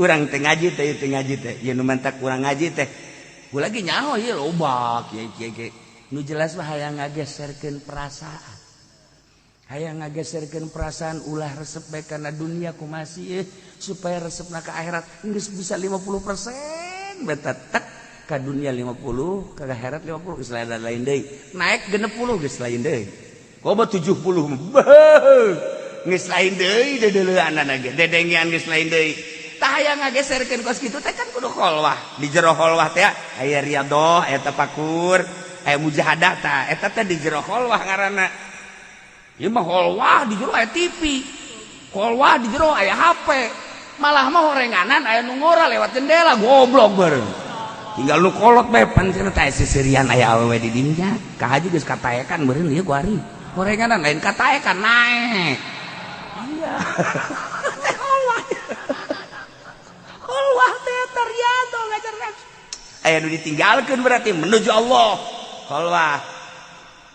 Urang teh ngaji teh, teu ngaji teh, ieu nu mantak urang ngaji teh. Gua lagi nyaho ieu loba kiai kiai kiai. Nu jelas mah hayang ngageserkeun perasaan. Hayang ngageserkeun perasaan ulah resep bae kana dunia kumasi supaya resepna ka akhirat geus bisa 50% beta tek ka dunia 50 ka akhirat 50 geus lain lain deui. Naik 60 geus lain deui. Komo 70 geus lain deui deudeuleunana ge dedengean geus lain deui. Tah hayang ngageserkeun kos kitu teh kan kudu kholwah. Di jero kholwah teh aya riyadhah, aya tafakur, aya mujahadah tah eta teh di jero kholwah ngaranna. Ieu mah kholwah di jero aya TV, kholwah di jero aya HP, malah mah horenganan aya nu ngora lewat jendela, goblok bareng. Tinggal nu kolot bae pan cenah teh seserian aya awewe di dinya, ka haji geus kataekan beureun ieu ku ari. Horenganan lain kataekan naek. Iya. Teh kholwah. Kholwah teh riyadhah ngajar nafsu. Aya nu ditinggalkeun berarti menuju Allah. Kholwah.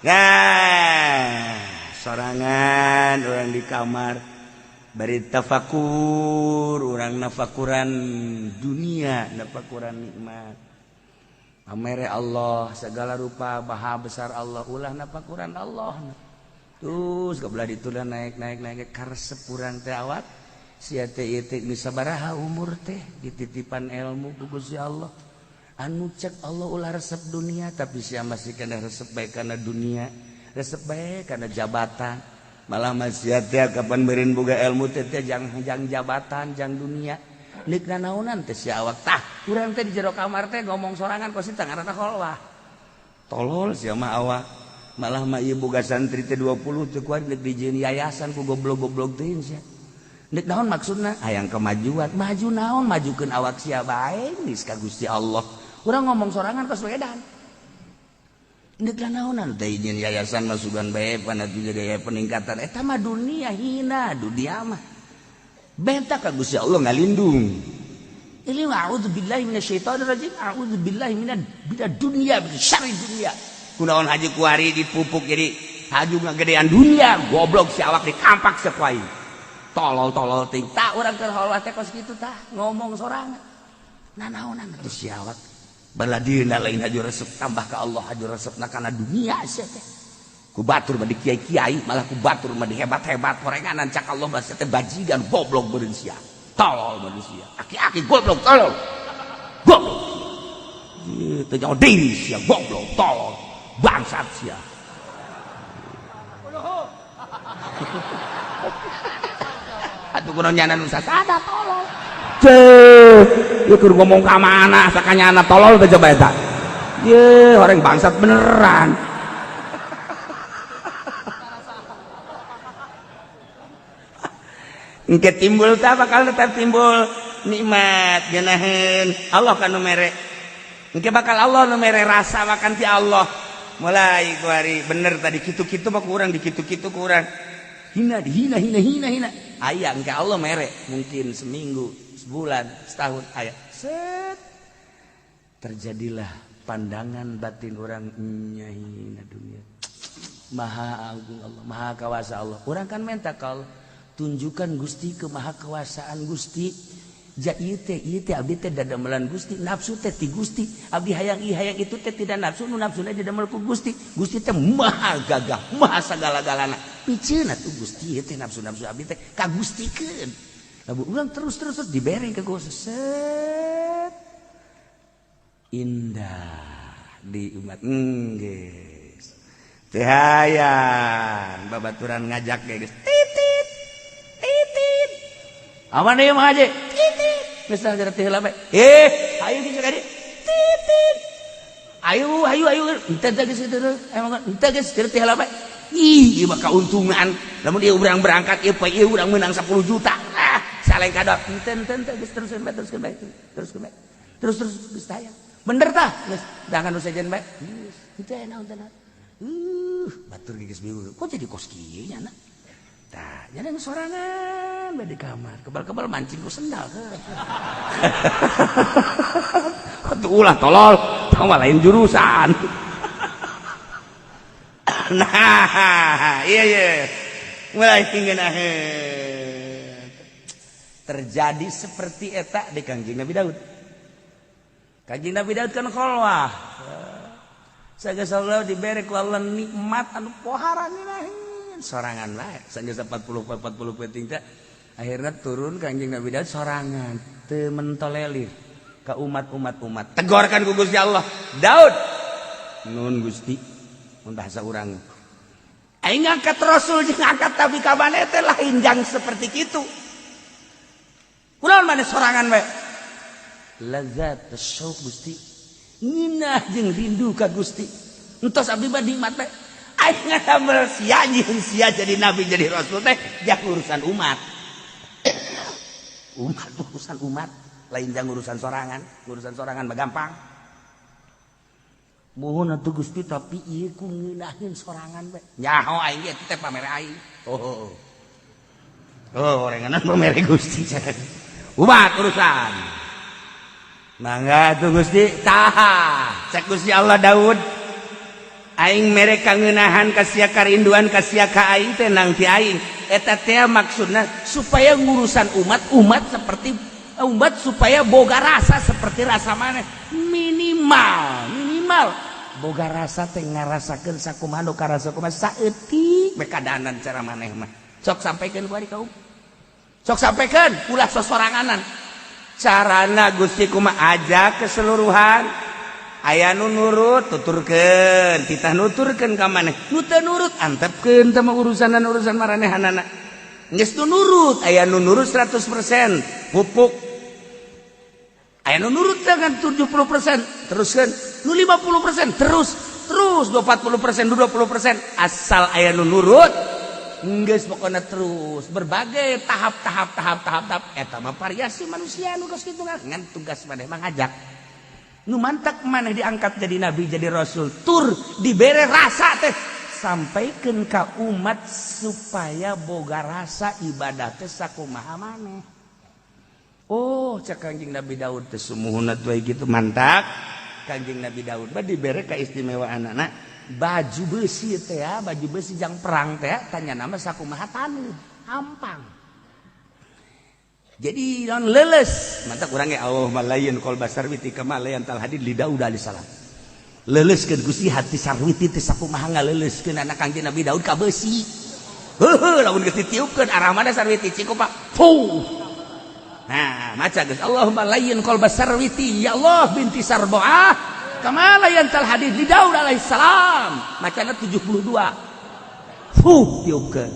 Nah, sorangan orang di kamar bari tafakur, orang nafakuran dunia, nafakuran nikmat. Pamere Allah segala rupa maha besar Allah, ulah nafakuran Allah. Terus kebelah ditulah naik naik naik karesep urang teh awak sia teh ieu teh geus sabaraha umur teh dititipan ilmu ku Gusti Allah. Anu cek Allah ulah resep dunia tapi sia masih kena resep bae kana dunia. Resep bae kana jabatan. Malah masih teh kapan meureun boga ilmu teh teh jang jang jabatan jang dunia. Neuk nanaonan teh sia awak tah. Urang teh di jero kamar teh ngomong sorangan kos teh ngaranna kholwah. Tolol sia mah awak. Malah mah ieu boga santri teh 20 teh kuari deuk dijieun yayasan ku goblok-goblok teuing sia. Deuk naon maksudna? Hayang kemajuan. Maju naon? Majukeun awak sia bae geus ka Gusti Allah. Urang ngomong sorangan kos wedan. Deuk naonan teh nyieun yayasan masukan bae pana jadi peningkatan eta mah dunia hina dunia mah. Benta ka Gusti Allah ngalindung. Ini a'udzubillahi minasyaitonir rajim, a'udzubillahi minad dunya min syarri dunya. Kunaon haji kuari dipupuk jadi haju ngagedean dunia, goblok si awak dikampak sakuai. Tolol-tolol ting. Tah urang keur kholwah teh kos kitu tah ngomong sorangan. Nanaonan atuh si awak. Baladina lain haju resep tambah ke Allah haju resep na kana dunia sia teh. Ku batur mah di kiai-kiai malah ku batur mah di hebat-hebat horenganan cak Allah mah sia teh bajigan goblok beureun sia. Tolol manusia. Aki-aki goblok tolol. Goblok. Ieu teh nyaho deui sia goblok tolol. Bangsat sia. Atuh kunaon nyana nu sasada tolol. Ceuh, ieu keur ngomong ka mana asa ka nyana tolol teh coba eta. Ye, orang bangsat beneran. Engke timbul tah bakal tetap timbul nikmat geunaheun Allah kan nu mere. Engke bakal Allah nu mere rasa makan ti Allah. Mulai ku hari bener tadi kitu-kitu mah kurang dikitu-kitu kurang. Hina dihina hina hina hina. Aya engke Allah mere mungkin seminggu, sebulan, setahun aya. Set. Terjadilah pandangan batin orang nyahina dunia. Maha agung Allah, maha kawasa Allah. Orang kan minta kalau tunjukkan Gusti ke maha kewasaan Gusti. Ja ieu teh abdi teh dadamelan Gusti, nafsu teh ti Gusti. Abdi hayang ieu hayang itu teh tidak nafsu, nu nafsuna didamel ku Gusti. Gusti teh maha gagah, maha sagala-galana. Piceun atuh Gusti ieu teh nafsu-nafsu abdi teh ka Gustikeun. Lamun urang terus-terus dibere ka Gusti. Set. Indah di umat geus. Teh hayang babaturan ngajak ge geus titit. Titit. Aman ieu mah haji. Titit. Geus teh heula bae. Ayo geus ka dieu. Titit. Ayo ayo ayo henteu teh geus teu emang henteu geus teu heula bae. Ih, ieu mah kauntungan. Lamun ieu urang berangkat ieu poe ieu urang meunang 10 juta. Ah, saleng kadot. Henteu henteu henteu geus teruskeun bae teruskeun bae. Teruskeun bae. Terus terus geus tayang. Bener tah? Geus dangan nu sejen bae. Geus henteu naon teh. Batur geus bingung. Kok jadi kos kieu nya na? Tah, nya sorangan bae di kamar. Kebal-kebal mancing ku sendal. Atuh ulah tolol, tong mah lain jurusan. Nah, iya iya. Mulai ngeunaheun. Terjadi seperti eta di Kangjeng Nabi Daud. Kanjeng Nabi Daud kan kholwah. Sagala dibere ku Allah nikmat anu pohara ngeunaheun sorangan bae. Sanggeus 40 40 peuting teh akhirnya turun Kanjeng Nabi Daud sorangan, teu mentolelir ka umat-umat umat. Tegorkan ku Gusti Allah. Daud, nun Gusti, mun bahasa urang. Aing ngangkat rasul jeung ngangkat nabi ka maneh teh lain jang seperti kitu. Kunaon maneh sorangan bae? Lazat syauq Gusti. Nginah jeung rindu ka Gusti. Entos abdi mah nikmat bae. Aing ngadamel sia jeung sia jadi nabi, jadi rasul teh jang urusan umat. Umat, urusan umat lain jang urusan sorangan. Urusan sorangan mah gampang. Mohon atuh Gusti, tapi ieu ku ngeunaheun sorangan bae. Nyaho aing ge teh pamere aing. Oh. Oh, orenganan pamere Gusti. Umat urusan. Mangga tuh Gusti, tah. Cek Gusti Allah, Daud. Aing mere kangeunahan ka sia, karinduan ka sia ka aing teh nang ti aing. Eta teh maksudna supaya ngurusan umat, umat seperti umat supaya boga rasa seperti rasa maneh, minimal minimal boga rasa teh ngarasakeun sakumaha nu karasa kumaha, saeutik we kadanan cara maneh mah. Sok sampaikan ku ari kaum, sok sampaikan, ulah sosoranganan. Carana Gusti kumaha? Ajak keseluruhan. Aya nu nurut, tuturkeun, titah nuturkeun ka maneh. Nu teu nurut, antepkeun teh mah urusanan urusan maranehanana. Geus nu nurut, aya nu nurut 100% pupuk, aya nu nurut dengan 70%, teruskan. Nu 50% terus, terus 40%, 20%, asal aya nu nurut geus pokoknya terus berbagai tahap tahap tahap tahap tahap. Eta mah variasi manusia nu geus kitu. Ngan tugas maneh mah ngajak. Nu mantak maneh diangkat jadi nabi, jadi rasul, tur dibere rasa teh, sampaikan ka umat supaya boga rasa ibadah teh sakumaha maneh. Oh, cek Kanjeng Nabi Daud teh sumuhun atuh gitu. Mantak Kanjeng Nabi Daud mah dibere keistimewaan anak baju besi teh ya, baju besi jang perang teh, tanya nama sakumaha taneuh hampang, jadi non leles. Mantak urang ge Allahumma layyin qalba sarwiti kama layyantal hadid li Daud alaihi salam. Leuleskeun Gusti hati sarwiti teh sakumaha ngaleuleuskeun anak Kangjeng Nabi Daud ka besi. Heuheuh, lamun geus ditiupkeun arah mana sarwiti cik Pak? Fuh. Nah, maca geus Allahumma layyin qalba sarwiti ya Allah binti Sarbaah kama layyantal hadid li Daud alaihi salam. Macana 72. Fuh, tiupkeun.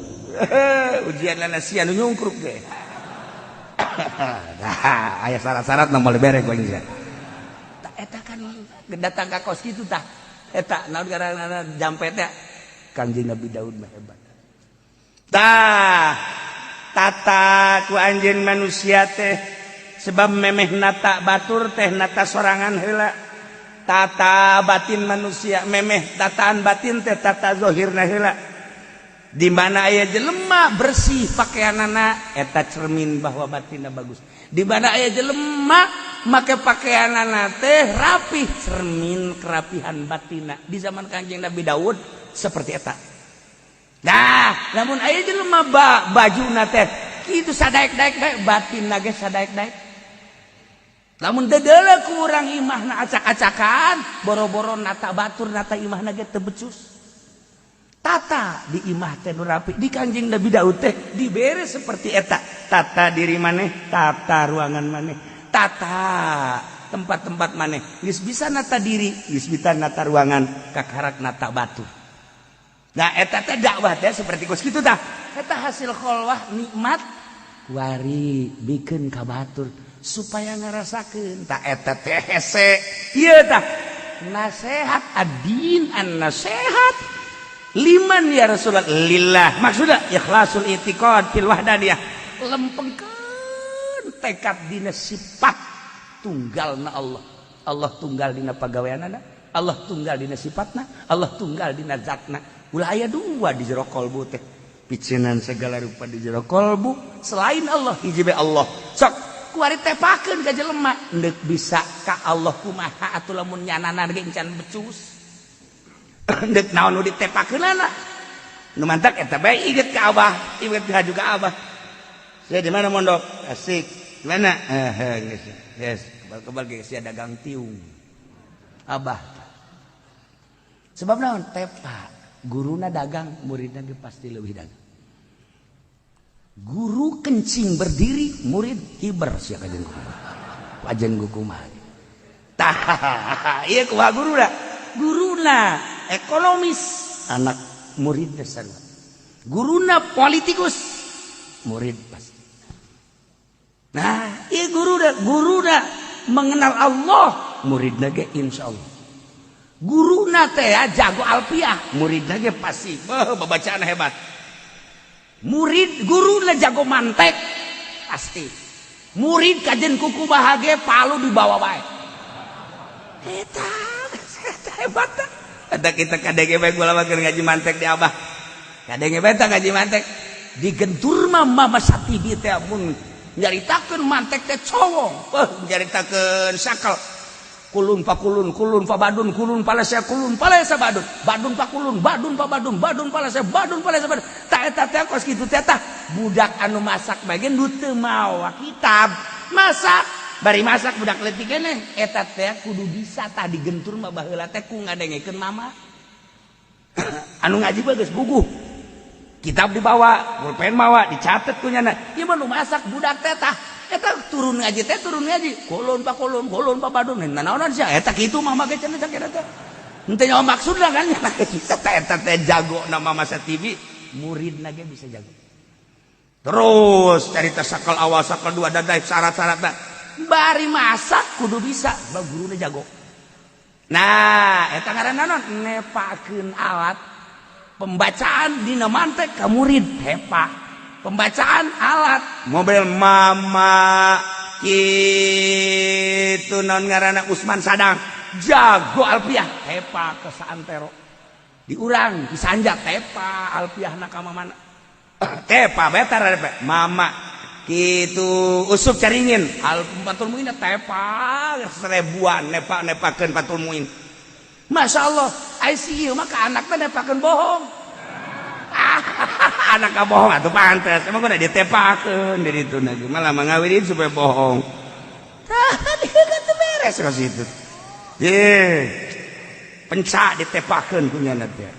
Ujian lana sia nu nyungkruk ge. Nah, aya syarat-syarat nu moal bere ku aing. Eta kan datang ka kos kitu tah. Eta naon garana jampe teh? Kangjeng Nabi Daud mah hebat. Tah, tata ku anjeun manusia teh sebab memeh nata batur teh nata sorangan heula. Tata batin manusia memeh tataan batin teh tata zahirna heula. Di mana aya jelema bersih pakaianana, eta cermin bahwa batinna bagus. Di mana aya jelema make pakaianana teh rapih, cermin kerapihan batina. Di zaman Kanjeng Nabi Daud seperti eta. Nah, namun aya jelema bajuna teh kitu sadaek-daek bae, batinna ge sadaek-daek. Lamun dedele kurang imahna acak-acakan, boro-boro nata batur, nata imahna ge teu becus. Tata di imah teh nu rapi. Di Kanjeng Nabi Daud teh dibere seperti eta, tata diri maneh, tata ruangan maneh, tata tempat-tempat maneh. Geus bisa nata diri, geus bisa nata ruangan, kakarak nata batu. Nah, eta teh dakwah teh seperti kos kitu tah. Eta hasil kholwah nikmat kuari bikin ka batur supaya ngarasakeun. Tah, eta teh hese ieu tah nasehat adin an nasehat liman ya Rasulullah? Lillah, maksudnya ikhlasul i'tiqad fil wahdaniyah, lempengkeun tekad dina sifat tunggal na Allah. Allah tunggal dina pagaweanana, Allah tunggal dina sifatna, Allah tunggal dina zatna. Ulah aya dua di jero kolbu teh, picinan segala rupa di jero kolbu selain Allah, hiji bae Allah. Sok kuari tepakeun ka jelema endek bisa ka Allah kumaha atuh lamun nyanana ge encan becus? Endek naon nu ditepakeunana? Nu mantak eta bae inget ka Abah, inget ka juga Abah. Saya di mana mondok? Asik. Gimana? Eh, yes, kebal-kebal ge sia dagang tiung. Abah. Sebab naon? Tepa. Guruna dagang, muridna ge pasti lebih dagang. Guru kencing berdiri, murid hiber sia kajen kumaha. Kajen kumaha. Tah, ieu kumaha guruna? Guruna ekonomis, anak muridna sarua. Guruna politikus, murid pasti. Nah, ieu guruna, guruna mengenal Allah, muridna ge insyaallah. Guruna teh jago alfiah, muridna ge pasti beuh babacaan hebat. Murid guruna jago mantek pasti. Murid kajen kuku bahagia palu dibawa bae. Eta, eta hebat teh. Eta kita kadenge bae gula keur ngaji mantek di Abah. Kadenge bae tah ngaji mantek. Digentur mah Mama Satibi teh mun nyaritakeun mantek teh cowong. Beuh nyaritakeun sakal. Kulun pakulun, kulun pabadun, kulun palesa, kulun palesa badun, badun pakulun, badun pabadun, badun palesa, badun palesa badun. Tah eta teh kos kitu teh tah budak anu masak bae ge nu teu mawa kitab. Masak, bari masak budak leutik keneh eta teh kudu bisa tah digentur mah baheula teh ku ngadengekeun mama. Anu ngaji mah geus buguh. Kitab dibawa, pulpen mawa, dicatet ku nyana. Ieu mah nu masak budak teh tah eta turun ngaji teh turun ngaji kulun pa kulun kulun pa badun nanaonan sia eta kitu mama ge cenah sakira teh henteu nyawa maksudna kan eta eta teh jago na Mama Satibi, muridna ge bisa jago. Terus carita sakal awal, sakal dua, dadai syarat-syarat bari masak kudu bisa ba guruna jago. Nah, eta ngaranna naon? Nepakeun alat pembacaan dina mantek ka murid. Hepa pembacaan alat mobil mama gitu non ngaranna Usman Sadang jago alfiah, tepa ke saantero diurang disanjak tepa alfiah na ka mana tepa betar mama gitu Usup Caringin al Fathul Muin tepa seribuan nepa nepakeun Fathul Muin. Masya Allah, ICU maka anaknya nepakeun bohong, anak bohong atau pantas emang udah ditepakeun dari itu lagi malah mengawinin supaya bohong. Tah dia kan beres ke situ ye pencak ditepakeun punya teh.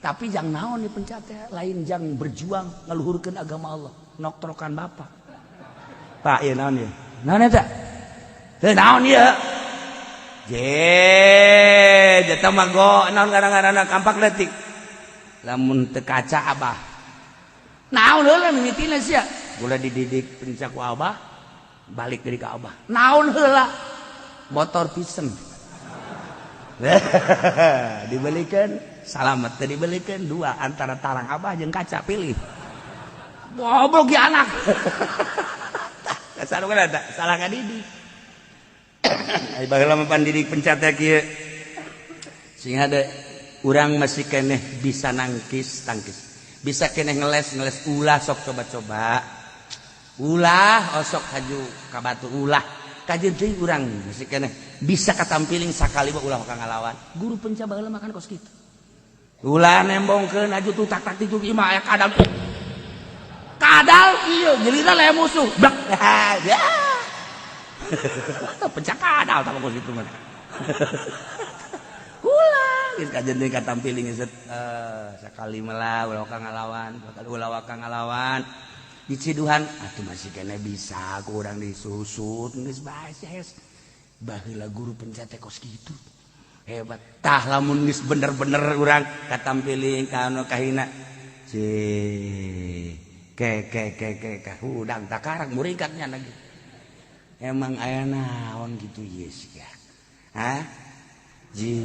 Tapi jang naon nih pencak teh? Lain jang berjuang ngeluhurkeun agama Allah, noktrokan bapak. Pak, ieu naon ieu? Naon eta teu naon ieu? Je jeta mah go naon ngaran-ngaranna kampak leutik lamun teu kaca abah naon heula mimitina sia gula dididik pencak ku abah balik dari ka abah naon heula motor pisen dibelikan salamet teu dibelikan dua antara tarang abah jeung kaca pilih goblok ya anak. Salah kan ada salah ngadidik. Ai baheula mah pandidik pencat teh kieu sing ada urang masih keneh bisa nangkis tangkis, bisa keneh ngeles ngeles. Ulah sok coba-coba, ulah osok haju ka batu, ulah kajeun teuing urang masih keneh bisa katampiling sakali mah ulah ka ngalawan. Guru penca baheula makan kos kitu, ulah nembongkeun aju tuh tak tak itu ieu mah aya kadal kadal ieu giliran aya musuh blak ya pencak kadal tah kos kitu mah. Ulah geus kajeun deui katampiling set sakali mah ulah ka ngalawan, ulah waka ngalawan diciduhan atuh masih kene bisa kurang disusut geus bae sia. Baheula guru penca teh kos kitu hebat tah. Lamun geus bener-bener urang katampiling ka anu kahina si ke ke ke ke ke hudang takarang murikatnya lagi emang aya naon gitu yes ya. Hah ji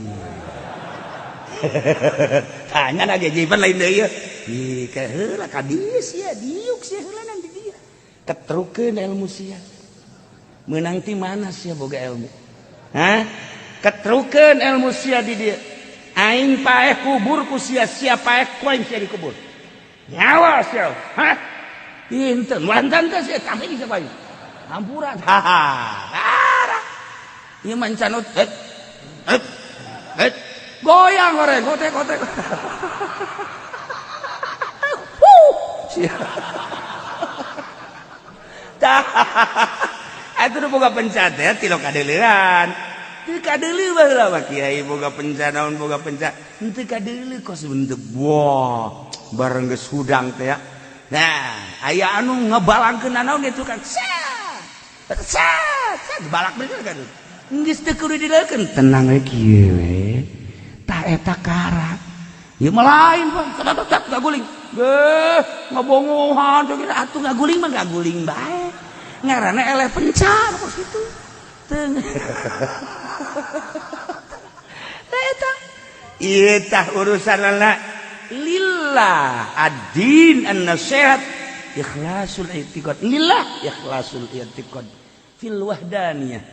tanya lagi jipan lain deui ieu. Ih ke heula ka dieu sia diuk sia heula nanti dia ketrukeun ilmu sia meunang ti mana sia boga ilmu. Hah, ketrukeun ilmu sia di dieu. Aing paeh kubur ku sia, sia paeh ku aing sia dikubur nyawa sia. Hah, Inten, wantan teh sia tapi di siapa? Hampura. Haha. Ieu mah canut. Het. Het. Het. Goyang goreng, gotek gotek. Huh. Sia. Tah atuh boga penca teh tilo kadeuleuan. Teu kadeuleu baheula mah kiai boga penca naon boga penca. Henteu kadeuleu kos bentuk. Wah, bareng geus hudang teh ya. Nah, aya anu ngebalangkeun naon itu kan. Sat. Sat, sat balak bener kan. Geus teu kudu dileukeun, tenang we kieu we. Tah eta karak. Ieu mah lain, Pak. Tetep ngaguling. Geuh, ngabongohan atuh ngaguling mah ngaguling bae. Ngaranna eleh pencar kos kitu. Teu. Eta ieu tah urusanna lillah ad-din an-nasihat ikhlasul i'tiqad lillah ikhlasul i'tiqad fil wahdaniyah.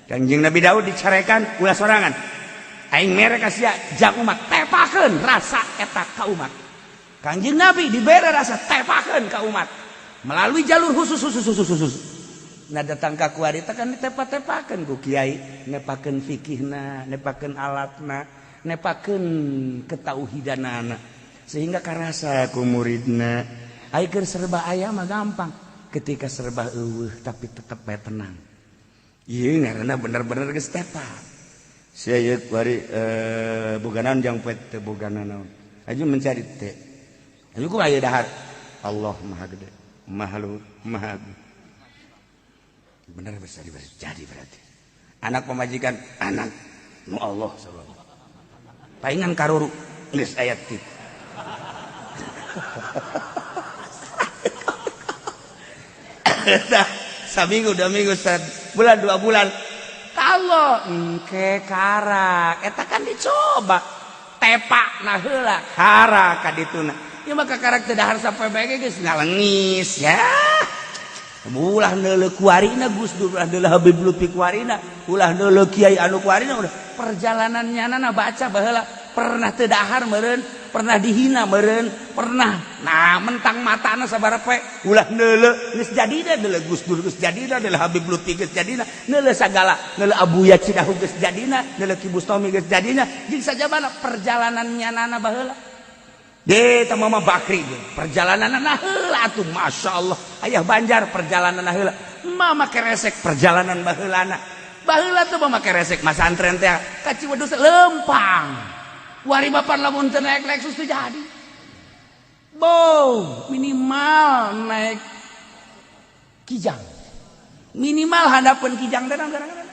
Kanjeng Nabi Daud dicarekan ulah sorangan. Aing mere ka sia jang umat tepakeun rasa eta ka umat. Kanjeng Nabi dibere rasa tepakeun ka umat melalui jalur khusus khusus khusus khusus. Nah datang ka kuari teh kan ditepa-tepakeun ku kiai, nepakeun fikihna, nepakeun alatna, nepakeun ketauhidanana sehingga karasa ku muridna. Ai keur serba aya mah gampang, ketika serba eueuh tapi tetep bae tenang. Ieu ngaranna bener-bener geus tepa. Sia ieu kuari boga naon jang poe teu boga naon. Aju mencari teh. Aju kumaha ieu dahar? Allah Maha Gede, Maha Luhur, Maha Agung. Bener bisa jadi berarti. Anak pemajikan anak nu Allah sallallahu. Paingan karuru geus ayat kitu. Tah saminggu dua minggu bulan 2 bulan kalau engke karak eta kan dicoba tepak nah heula karak ka dituna. Ieu mah kakarak teu dahar sampai bae geus ngalengis ya. Ulah neuleuh kuarina Gus Dur, ulah neuleuh Habib Lutfi kuarina, ulah neuleuh kiai anu kuarina, udah perjalanannya nana baca baheula pernah teu dahar meureun, pernah dihina meureun, pernah nah mentang matana sabaraha poe, ulah neuleuh geus jadina neuleuh Gus Dur geus jadina, neuleuh Habib Lutfi geus jadina, neuleuh sagala, neuleuh Abuya Cidahu geus jadina, neuleuh Ki Bustomi geus jadina, jeung sajabana perjalanannya nana baheula. Deh, Mama Bakri perjalanan heula atuh Masya Allah. Ayah Banjar perjalanan heula. Mama keresek perjalanan baheulana. Baheula tuh mama keresek masantren teh ka Ciwedus lempang. Wari bapak lamun teu naik Lexus teu jadi. Bo, minimal naik Kijang. Minimal handapeun Kijang teh kadang-kadang.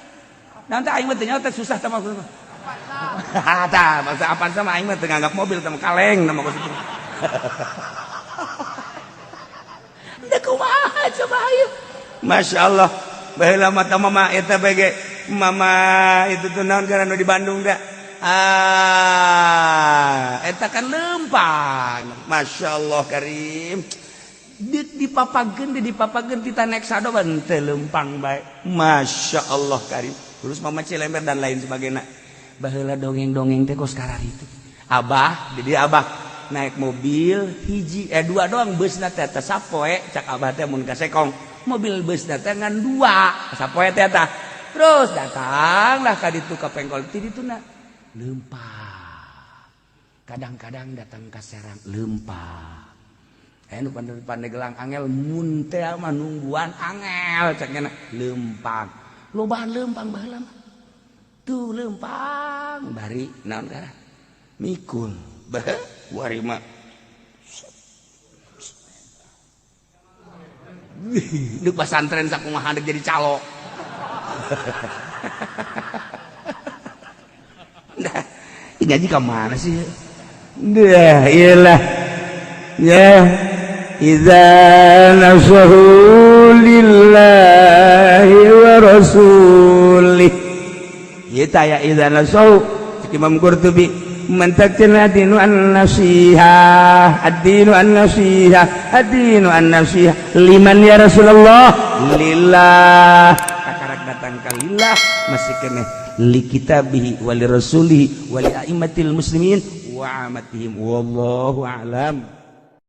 Nanti aing mah teu nyaho teh susah teh maksudna. Tah, masa apa sama aing mah teu nganggap mobil teh kaleng nama kos itu. Teu kumaha coba ayo. Masya Allah. Baheula mah mama eta bege mama itu tuh naon ngaranna di Bandung da. Ah, eta kan lempang. Masya Allah karim. Dipapageun dipapageun tita naik sado teu lempang bae. Masya Allah karim. Terus mama Cilember dan lain sebagainya. Baheula dongeng-dongeng teh kos karar itu. Abah, jadi abah naik mobil hiji dua doang busna teh teh sapoe cak abah teh mun ka Sekong. Mobil busna teh ngan dua sapoe teh tah. Terus datanglah ka ditu ka Pengkol ti dituna lempang. Kadang-kadang datang ka Serang lempang. Anu Pandeglang angel mun teh mah nungguan angel cak nya lempang. Lobaan lempang baheula mah. Tuh lempang bari naon kana mikul bah wari mah deuk pasantren sakumaha deuk jadi calo. Nah, ngaji ka mana sih? Dah iyalah. Ya idza nasahu lillahi wa rasulih. Kita ya idza nasahu Imam Qurtubi mantakin adinu an-nasihah ad-dinu an-nasihah ad-dinu an-nasihah liman ya Rasulullah lillah kakarak datang ka lillah masih keneh li kitabihi wa li rasulihi wa li a'immatil muslimin wa amatihim wallahu a'lam.